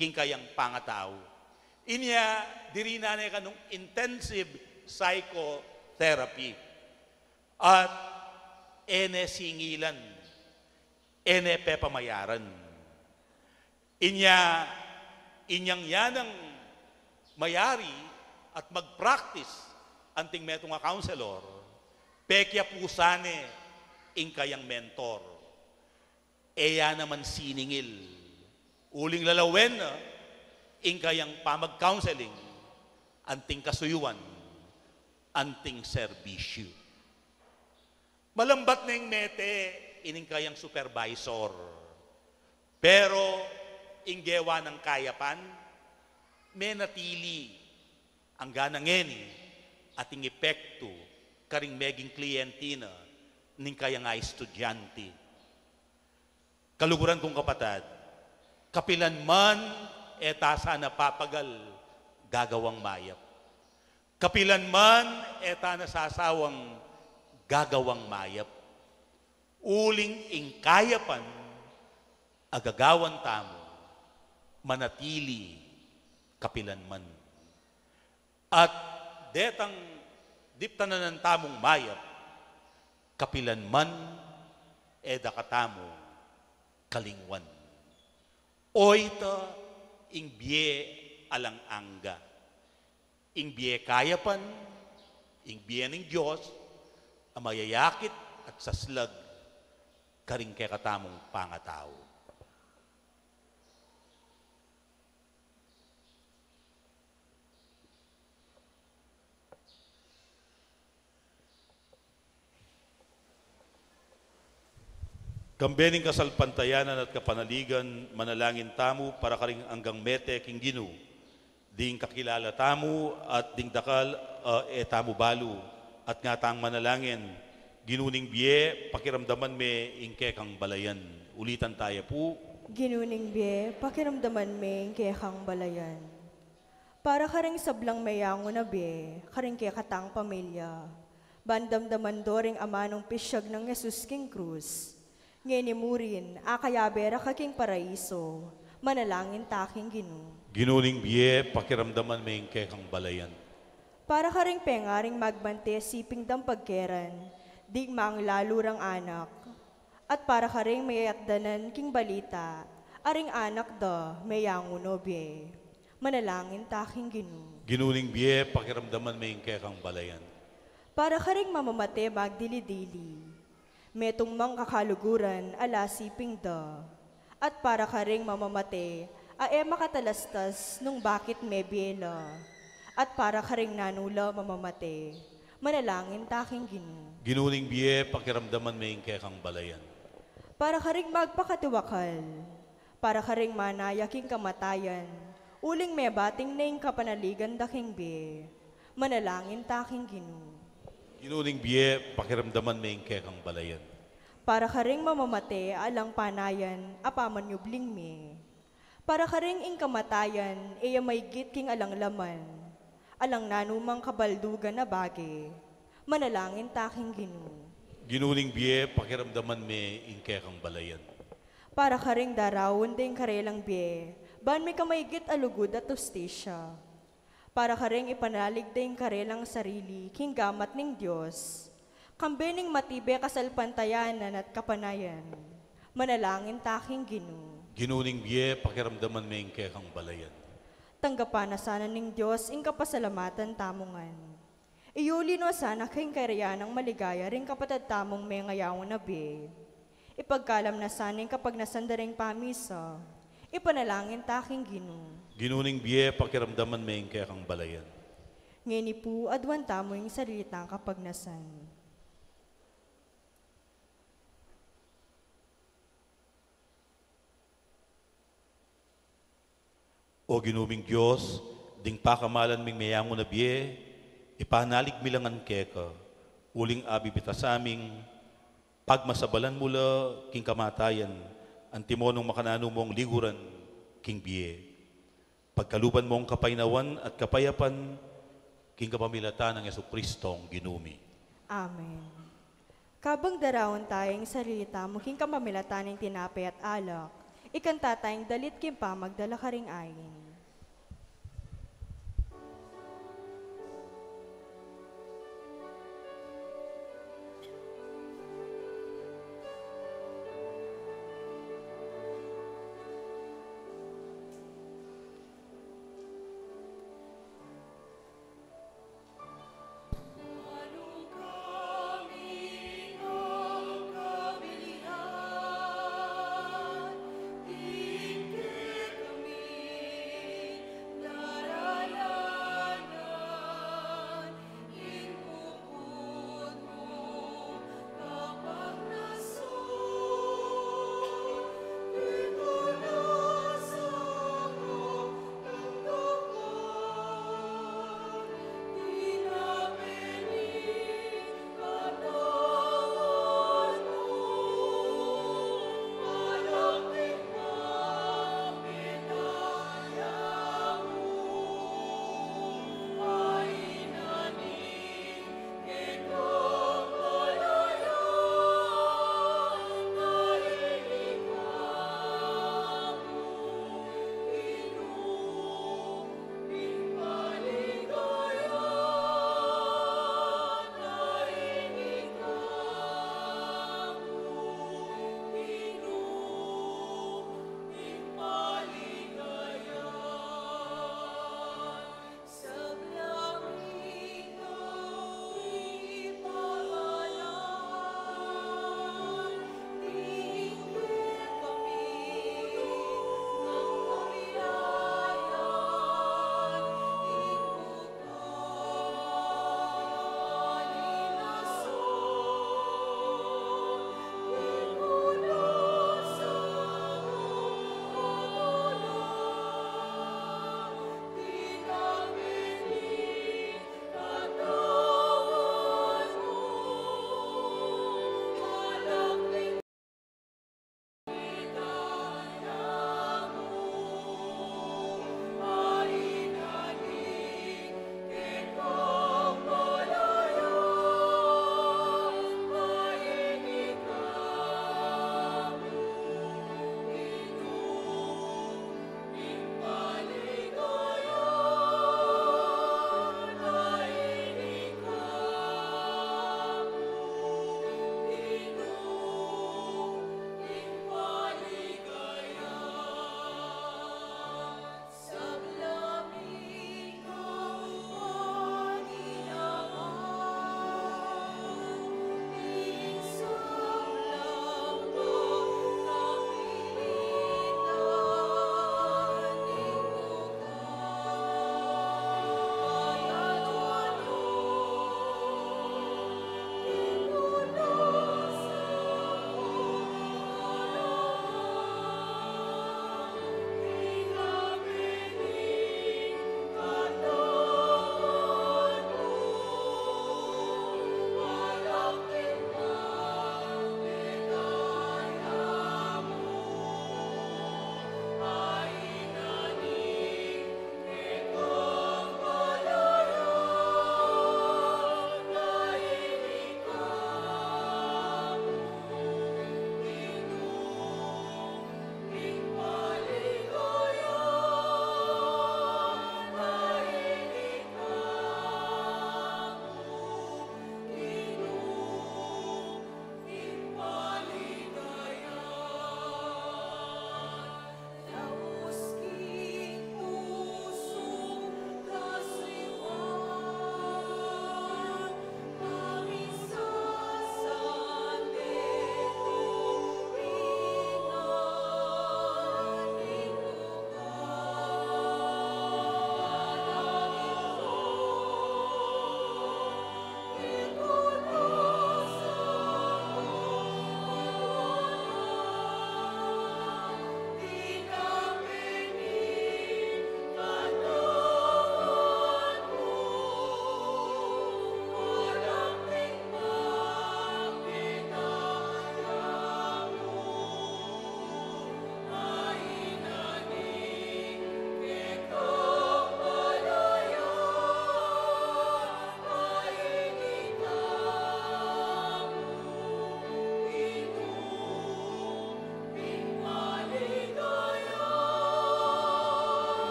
king kayang pangatau. Inya, dirinan ne kanung intensive psychotherapy. At e ne singilan, e ne pepamayaran. Inya, inyang ya nang mayari at mag-practice anting metung a counselor, pekiapusan ne ing kayang mentor. E ya naman siningil. Uling lalawen na ing kayang pamag-counseling, anting kasuyuan, anting serbisyu. Malambat neng mete ining kayang supervisor. Pero ing gewa nang kayapan, menatili angga na ngeni at ing epektu karing meging kliyenti na ning kayang a estudyante. Kaluguran kung kapatad, kapilan man e ta sana papagal gagawang mayap. Kapilan man e ta na sasawang gagawang mayap. Uling ing kayapan a gagawan tamu, manatili kapilan man. At detang diptananan tamung mayap, kapilan man e da katamu kalingwan. O ita ing bie alang angga, ing bie kayapan, ing bie ning Dios a mayayakit at saslag karing kekatamung pangatau. Kambe ning kasalpantayanan at kapanaligan, manalangin tamu para karing anggang mete king Ginu, ding kakilala tamu at ding dakal, ah, e tamu balu, at nga tang manalangin, Ginu ning bie, pakiramdaman me ing kekang balayan. Ulitan taya pu. Ginu ning bie, pakiramdaman me ing kekang balayan. Para karing sablang meyangu na bie, karing kekatang pamilya, ban damdaman do ring amanung pisyag nang Jesus king krus. Ngeni murin, akayabe ra ka king paraiso, manalangin ta king Ginu. Ginu ning bie, pakiramdaman me ing kekang balayan. Para karing pengaring magmante siping dampagkeran, digmang lalu rang anak, at para karing meyatdanan king balita, a ring anak da meyangu no bie. Manalangin ta king Ginu. Ginu ning bie, pakiramdaman me ing kekang balayan. Para karing mamamate magdili-dili, metung mang kakaluguran a la siping da, at para karing mamamate a e makatalastas nung bakit mebie la, at para karing nanu la mamamate, manalangin ta king Ginu. Ginu ning bie, pakiramdaman me ing kekang balayan. Para karing magpakatiwakal, para karing manaya king kamatayan, uling mebating ne ing kapanaligan da king bie, manalangin ta king Ginu. Ginu ning bie, pakiramdaman me ing kekang balayan. Para karing mamamate alang panayan a pamanyubling mie, para karing ing kamatayan e ya maigit king alang laman, alang nanumang kabaldugan a bage, manalangin ta king Ginu. Ginu ning bie, pakiramdaman me ing kekang balayan. Para karing daraun ding karelang bie, ban mikamaigit a lugud at hustisya. Para karing ipanalig ding karelang sarili king gamat ning Dios, kambe ning matibe kasalpantayanan at kapanayan, manalangin ta king Ginu. Ginu ning bie, pakiramdaman me ing kekang balayan. Tanggapan na sana ning Dios ing kapasalamatan tamu ngan. Iyuli no sana king kayarian nang maligaya ring kapatad tamung mengayangu na bie. Ipagkalam na sana ing kapagnasan da ring pamisa. Ipanalangin ta king Ginu. Ginu ning bie, pakiramdaman me ing kekang balayan. Ngeni pu, aduan tamu ing sarili tang kapagnasan. O Ginu ming Dios, ding pakamalan ming meyangu na bie, ipanalig mi la ngan keka, uling abibitasan ming pagmasabalan mu la king kamatayan, antimo nung makananu mung liguran king bie. Pagkaluban mung kapaynawan at kapayapan, king kapamilatan nang Jesucristong Ginu mi. Amen. Kabang daraun taya ing sarili tamu king kapamilatan ning tinape at alak, ikanta taya ing dalit king pamagdala karing ain.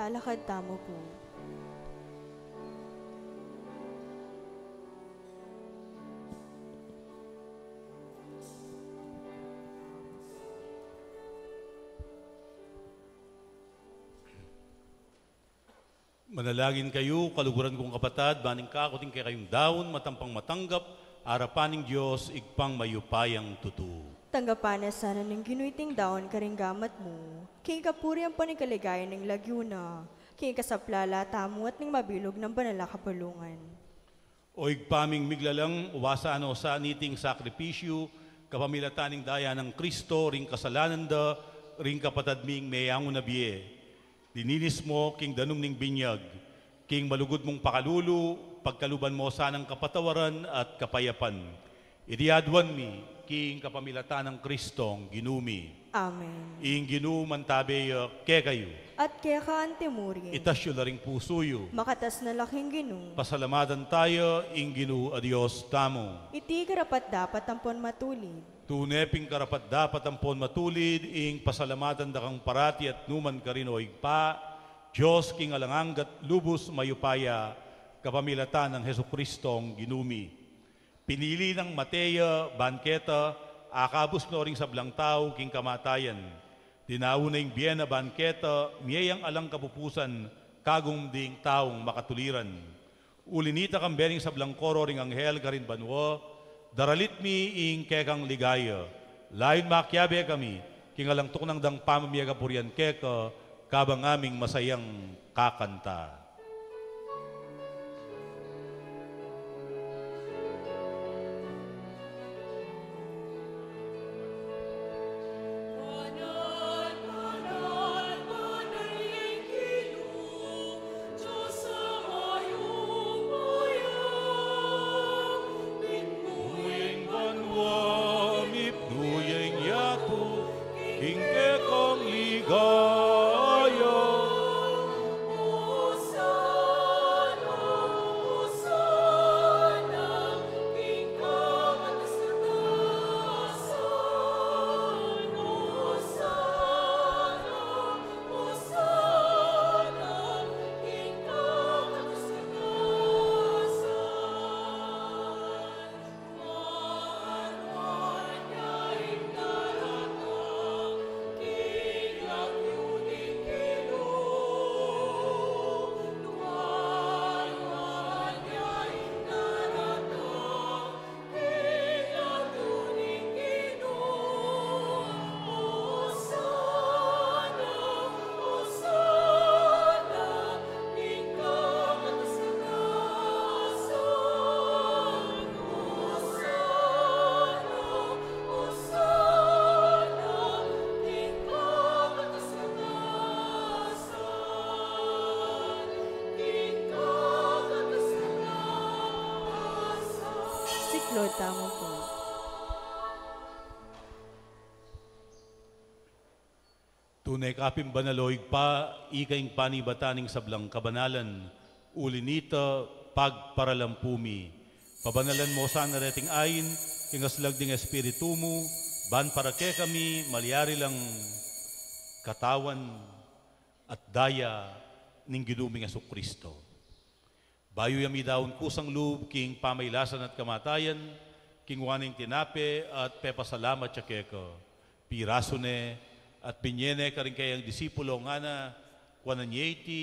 Lalakad tamu pu. Manalangin kayu, kaluguran kung kapatad, ban ing kaku at ing kekayung daun, matampang matanggap, arapan ning Dios, Ibpang mayupayang tutu. Tanggapan na sana ning Ginu iting daun karing gamat mu, king kapurian ampon king kaligayan ning lagyu na, king kasaplalan tamu at ning mabilug nang banal a kapulungan. O Ibpa ming miglalang, uwasan no sa niting sakripisyu, kapamilatan ning daya nang Kristo, ring kasalanan da, ring kapatad ming meyangu na bie. Lininis mo king danum ning binyag, king malugud mung pakalulu, pagkaluban mo sanang kapatawaran at kapayapan. Iti aduan mi, king kapamilatan nang Kristong Ginu mi. Amen. Ing Ginu mantabe ya kekayu. At keka antimurin. Itas yu la ring pusu yu. Makatas na la king Ginu. Pasalamatan taya ing Ginu a Dios tamu. Iti karapat-dapat ampon matulid. Tune pin karapat-dapat ampon matulid ing pasalamatan da kang parati at nukarin man, O Ibpa, Dios king alang angga at lubus mayupaya, kapamilatan nang Jesukristong Ginu mi. Pinili nang mate ya ban keta, akabus no ring sablang tau king kamatayan. Dinau na ing bie na ban keta, mie yang alang kapupusan, kagum ding taung makatuliran. Uli nita kambe ning sablang koro ring anghel karin banua, daralit mi ing kekang ligaya. Layun makiabe kami, king alang tuknang dang pamamie kapurian keka, kabang aming masayang kakanta. Ing kekang ligaya. Siklaud tamu pu. Tune ka pin banal, o Ibpa, ika ing panibatan ning sablang kabanalan, uli nita pagparalampu mi. Pabanalan mo sana reting ain, king aslag ding Espiritu mu, ban para kekami malyari lang katawan at daya ning Ginu ming Jesucristo. Bayu ya midaun kusang lub king pamailasan at kamatayan, kinua ne ing tinape at pepasalamat ya keka. Pirasu ne at binye ne karing kayang disipulo, ngana, kuanan ye iti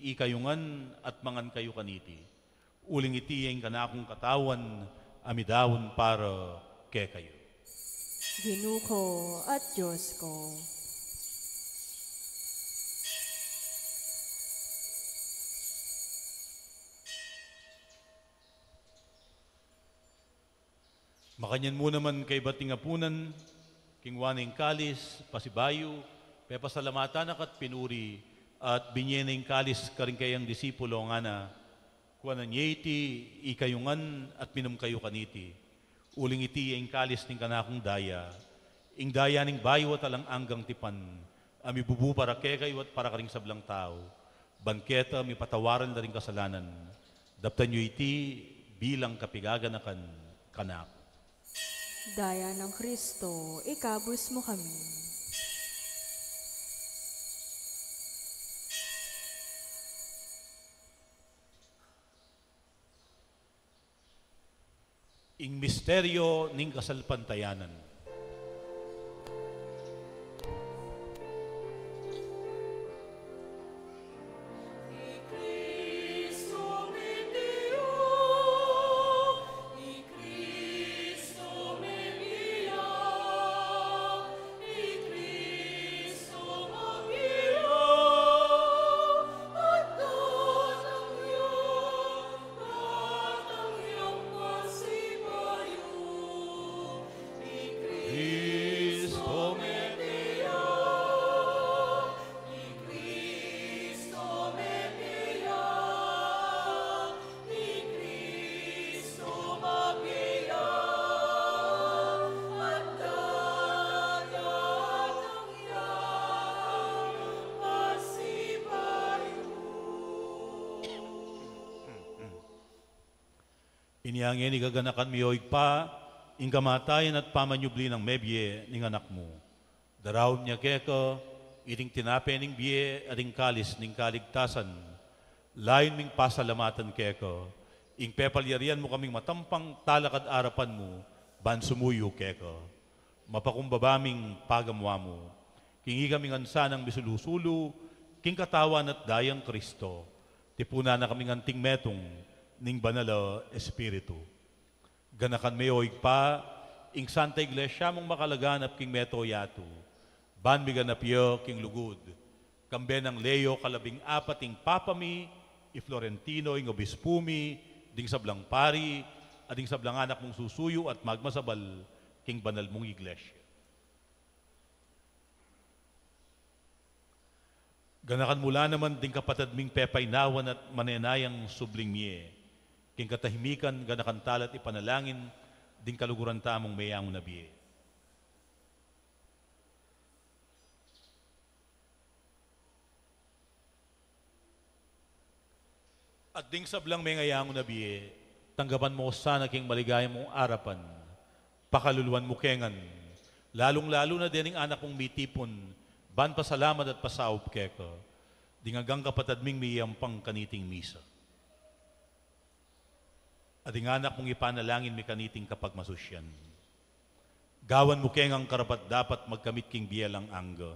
ikayu ngan at mangan kayu kaniti. Uling iti ya ing kanakung katawan a midaun para kekayu. Ginu ko at Dios ko. Makanyan mu naman kaybat ning apunan, kinua ne ing kalis, pasibayu, pepasalamatan na ka at pinuri, at binye ne ing kalis karing kayang disipulo, ngana, kuanan ye iti ikayu ngan at minum kayu kaniti. Uling iti ya ing kalis ning kanakung daya, ing daya ning bayu at alang anggang tipan, a mibubu para kekayu at para karing sablang tau, ban keta mipatawaran la ring kasalanan. Daptan yu iti bilang kapigaganakan kanaku. Daya nang Kristo, ikabus mu kami. Ing misteryo ning kasalpantayanan. Inya ngeni, gaganakan mi, o Ibpa, ing kamatayan at pamanyubli nang mebie ning Anak mu. Daraun mi keka iting tinape ning bie at ing kalis ning kaligtasan. Layun ming pasalamatan keka ing pepalyarian mu kaming matampang talakad arapan mu ban sumuyu keka. Mapakumbaba ming pagamu-amu king ikami ngan sanang misulu-sulu king katawan at dayang Kristo. Tipunan na kaming anting metung ning Banal a Espiritu. Ganakan me, o Ibpa, ing Santa Iglesia mung makalaganap king mabilug a yatu, ban miganap ya king lugud, kambe nang Leo kalabing apat, ing Papa mi, i Florentino, ing Obispu mi, ding sablang pari, at ding sablang anak mung susuyu at magmasabal king banal mung Iglesia. Ganakan mu la naman ding kapatad ming pepainawan at manenayang subling mie. King katahimikan, ganakan tala't ipanalangin ding kaluguran tamung meyangu na bie. At ding sablang mengayangu na bie, tanggapan mu sana king maligaya mung arapan. Pakaluluan mu ke ngan, lalung-lalu na dening anak mung mitipun ban pasalamat at pasaup keka, ding anggang kapatad ming miyampang kaniting misa. At ding anak mung ipanalangin mi kaniting kapagmasusian. Gawan mu ke ngang karapat-dapat magkamit king bie alang angga.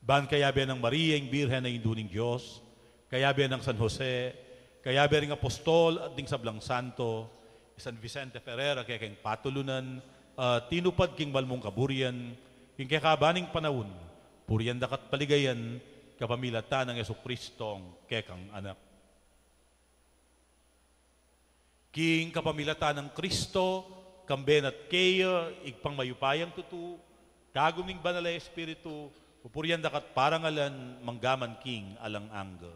Ban kayabe nang Maria, ing Birhen a Indu ning Dios, kayabe nang San Jose, kayabe ring apostol at ding sablang santo, i San Vicente Ferrer a kekeng patulunan, a tinupad king mal mung kaburian, king kekaba ning panaun, purian daka't paligayan, kapamilatan nang Jesucristong kekang Anak. King kapamilatan nang Kristo, kambe na't keya, Ibpang mayupayang tutu, kagum ning Banal a Espiritu, pupurian daka't parangalan, manggaman king alang angga.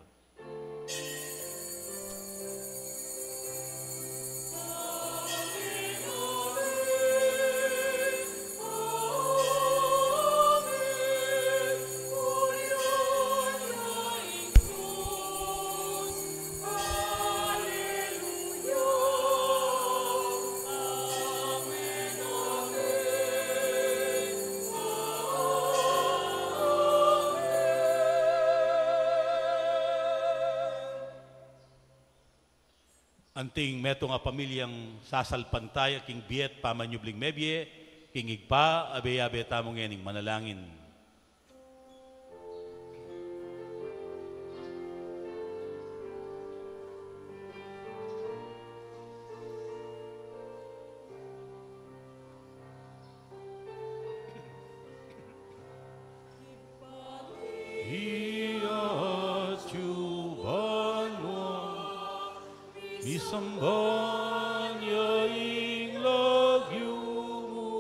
Anting metung a pamilyang sasalpantaya king bie't pamanyubling mebie king Ibpa, abe-abe tamu ngening manalangin. Iya atyu banua, misamban ya ing lagyu mu,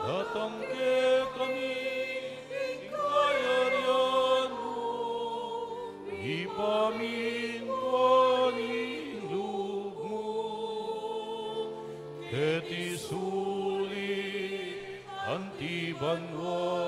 datang kekami ing kayarian mu, mipamintuan ing lub mu keti sulip anti banua.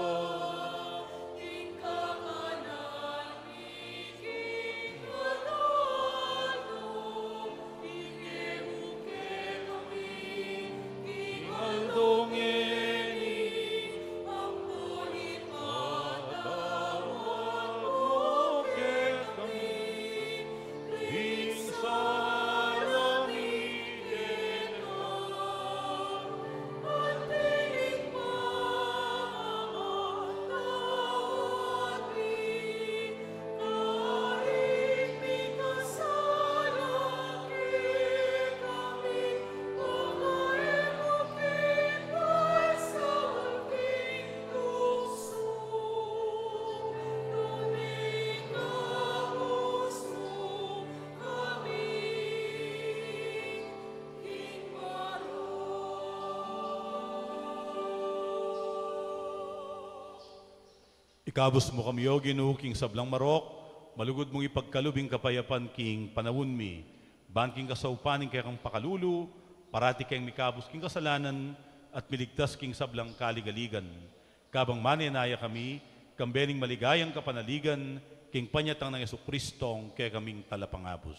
Ikabus mu kami, O Ginu, king sablang marok, malugud mung ipagkalub ing kapayapan king panaun mi, ban king kasaupan ning kekang pakalulu, parati keng mikabus king kasalanan, at miligtas king sablang kaligaligan. Kabang manenaya kami, kambe ning maligayang kapanaligan, king panyatang nang Jesucristong kekaming talapangabus.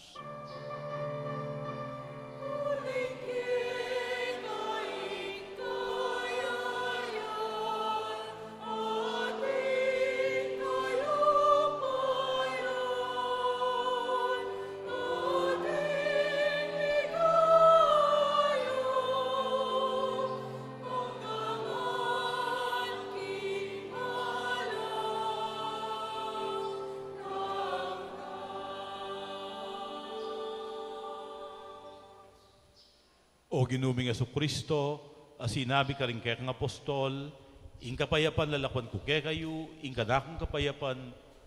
O Ginu ming Jesucristo, a sinabi karing kekang apostol, ing kapayapan lalakuan ku kekayu, ing kanakung kapayapan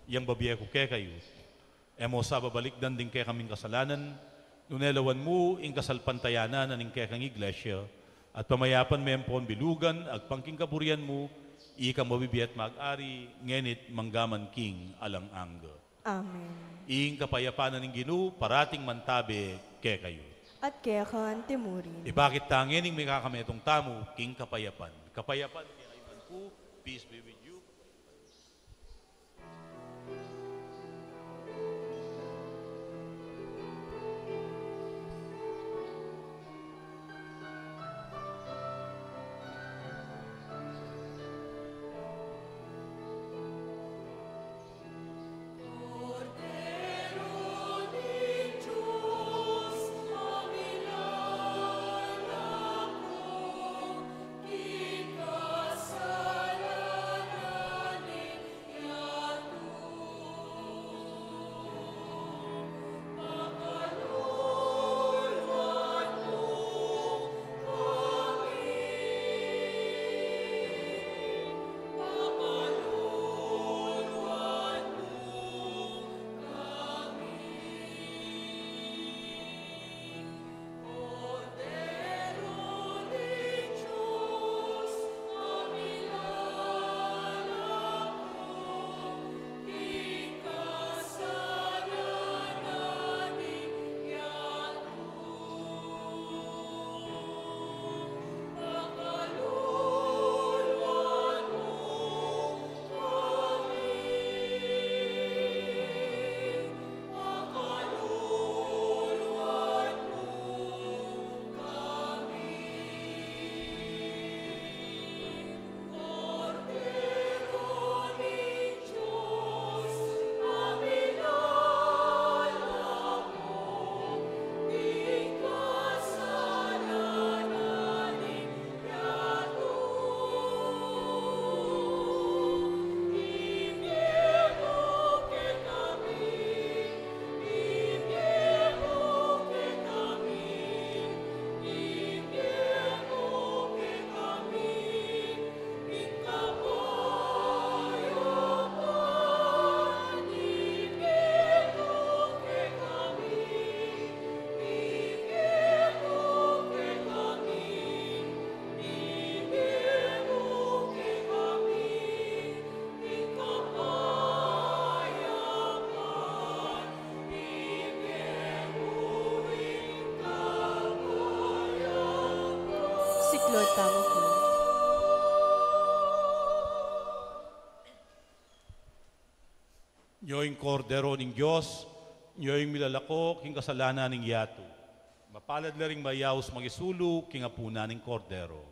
yang babie ku kekayu. E mu sa babalikdan ding kekaming kasalanan, nune lawan mu ing kasalpantayanan na ning kekang Iglesia, at pamayapan me ampon bilugan agpang king kaburian mu, ikang mabibie at mag-ari, ngeni't manggaman king alang angga. Amen. Ing kapayapan na ning Ginu parating mantabe kekayu. At keka naman murin. Ibakit ta ngening mikakametung tamu king kapayapan. Kapayapan kekayu man pu, peace be with you. Siklaud tamu pu. Nyo ing Kordero ning Dios, nyo ing milalako king kasalanan ning yatu. Mapalad la ring mayaus mangisulu king apunan ning Kordero.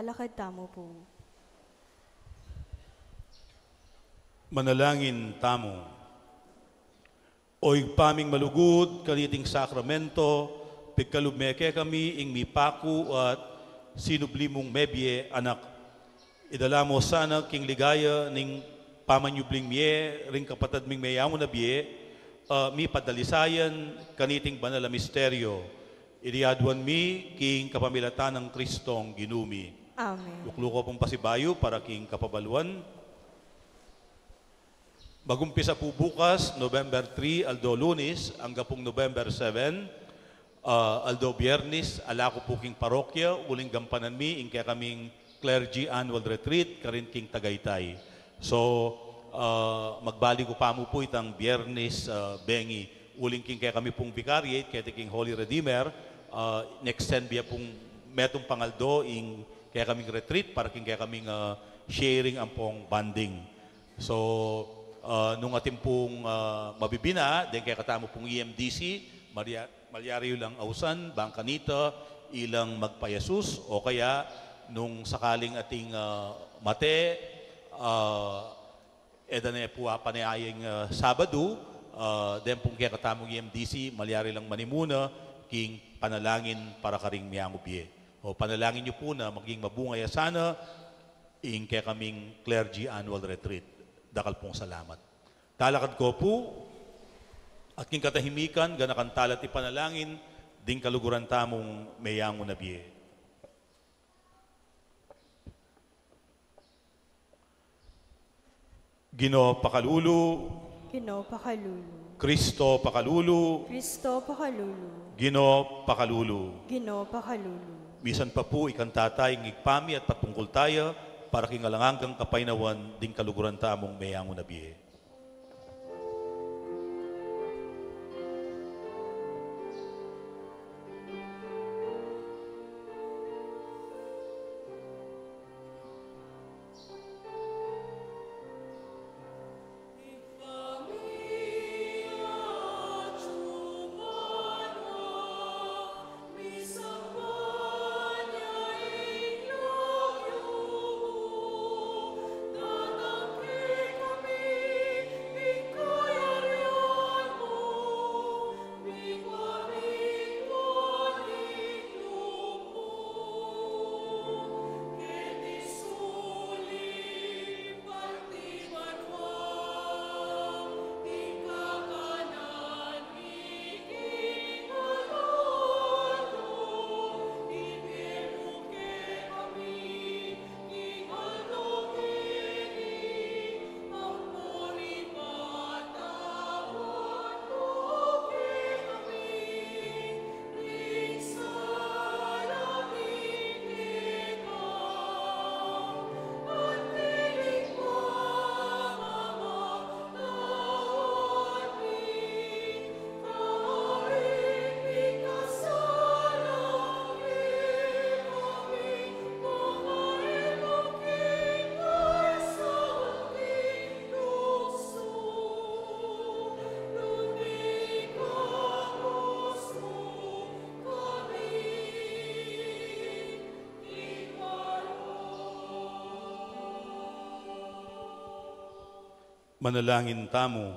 Alakad tamu pu. Manalangin tamu. O Ibpa ming malugud, kaniting sakramento, pigkalub me kekami ing mipaku at sinubli mung mebie anak. Idala mo sana king ligaya ning pamanyubling mie ring kapatad ming meyangu na bie, a mipadalisayan kaniting banal a misteryo. Iti aduan mi king kapamilatan nang Kristong Ginu mi. Amen. Yuklu ko pung pasibayu para king kapabaluan. Magumpisa pu bukas, November three, aldo Lunis, angga pung November seven, ah, aldo Biernis, ala ku pu king parokya, uling gampanan mi ing kekaming clergy annual retreat karin king Tagaytay. So, ah, magbalik ku pa mu pu itang Biernis, ah, bengi, uling king kekami pung vicariate keti king Holy Redeemer, ah, in-extend bie pung metung pang aldo ing kekaming retreat para king kekaming, ah, sharing ampong bonding. So, ah, nung atin pung, ah, mabibina deng kekatamu pung E M D C, maria-, malyari yu lang ausan bang kanita ilang magpa-Jesus, o kaya nung sakaling ating, ah, mate, ah, e da ne pu apanayang, ah, Sabadu, ah, deng pung kekatamung E M D C, malyari lang manimuna king panalangin para karing meyangu bie. O panalangin yu pu na maging mabunga ya sana ing kekaming clergy annual retreat. Dakal pung salamat. Talakad ko pu, at king katahimikan, ganakan tala at ipanalangin ding kaluguran tamung meyangu na bie. Ginu pakalulu. Ginu pakalulu. Kristo pakalulu. Kristo pakalulu. Ginu pakalulu. Ginu pakalulu. Misan pa pu ikanta taya ing Ibpa mi at patungkul taya para king alang anggang kapaynawan ding kaluguran tamung meyangu na bie. Manalangin tamu.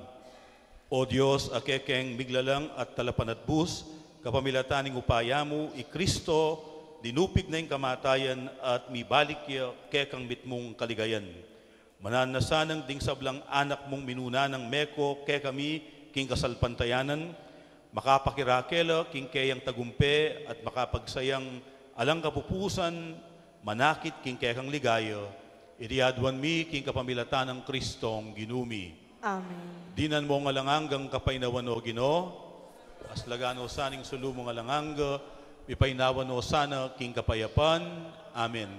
O Dios, a kekeng miglalang at talapanatbus, kapamilatan ning upaya mu, i Kristo, linupig na ing kamatayan at mibalik ya kekang mitmung kaligayan. Mananu na sanang ding sablang anak mung minuna nang meko kekami king kasalpantayanan, makapakirake la king keyang tagumpe at makapagsayang alang kapupusan, manakit king kekang ligaya, iti aduan mi king kapamilatan nang Kristong Ginu mi. Amen. Dinan mung alang anggang kapaynawan, O Ginu, aslagan no sana ing sulu mung alang angga, mipaynawan no sana king kapayapan. Amen.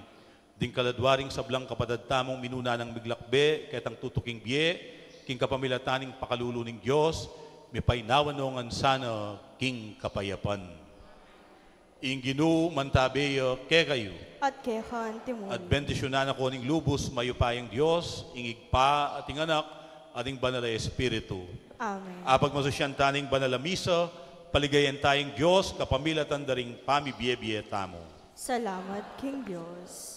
Ding kaladua ring sablang kapatad tamung minuna nang miglakbe ketang tutuking bie, king kapamilatan ning pakalulu ning Dios, mipaynawan no ngan sana king kapayapan. Ing Ginu mantabe ya kekayu. At keka naman. At bendisyunan na ko ning lubus mayupayang Dios, ing Ibpa at ing Anak at ing Banal a Espiritu. Amen. Apagmasusyan tana ing banal a misa, paligayan taya ing Dios kapamilatan da ring pamibie-bie tamu. Salamat king Dios.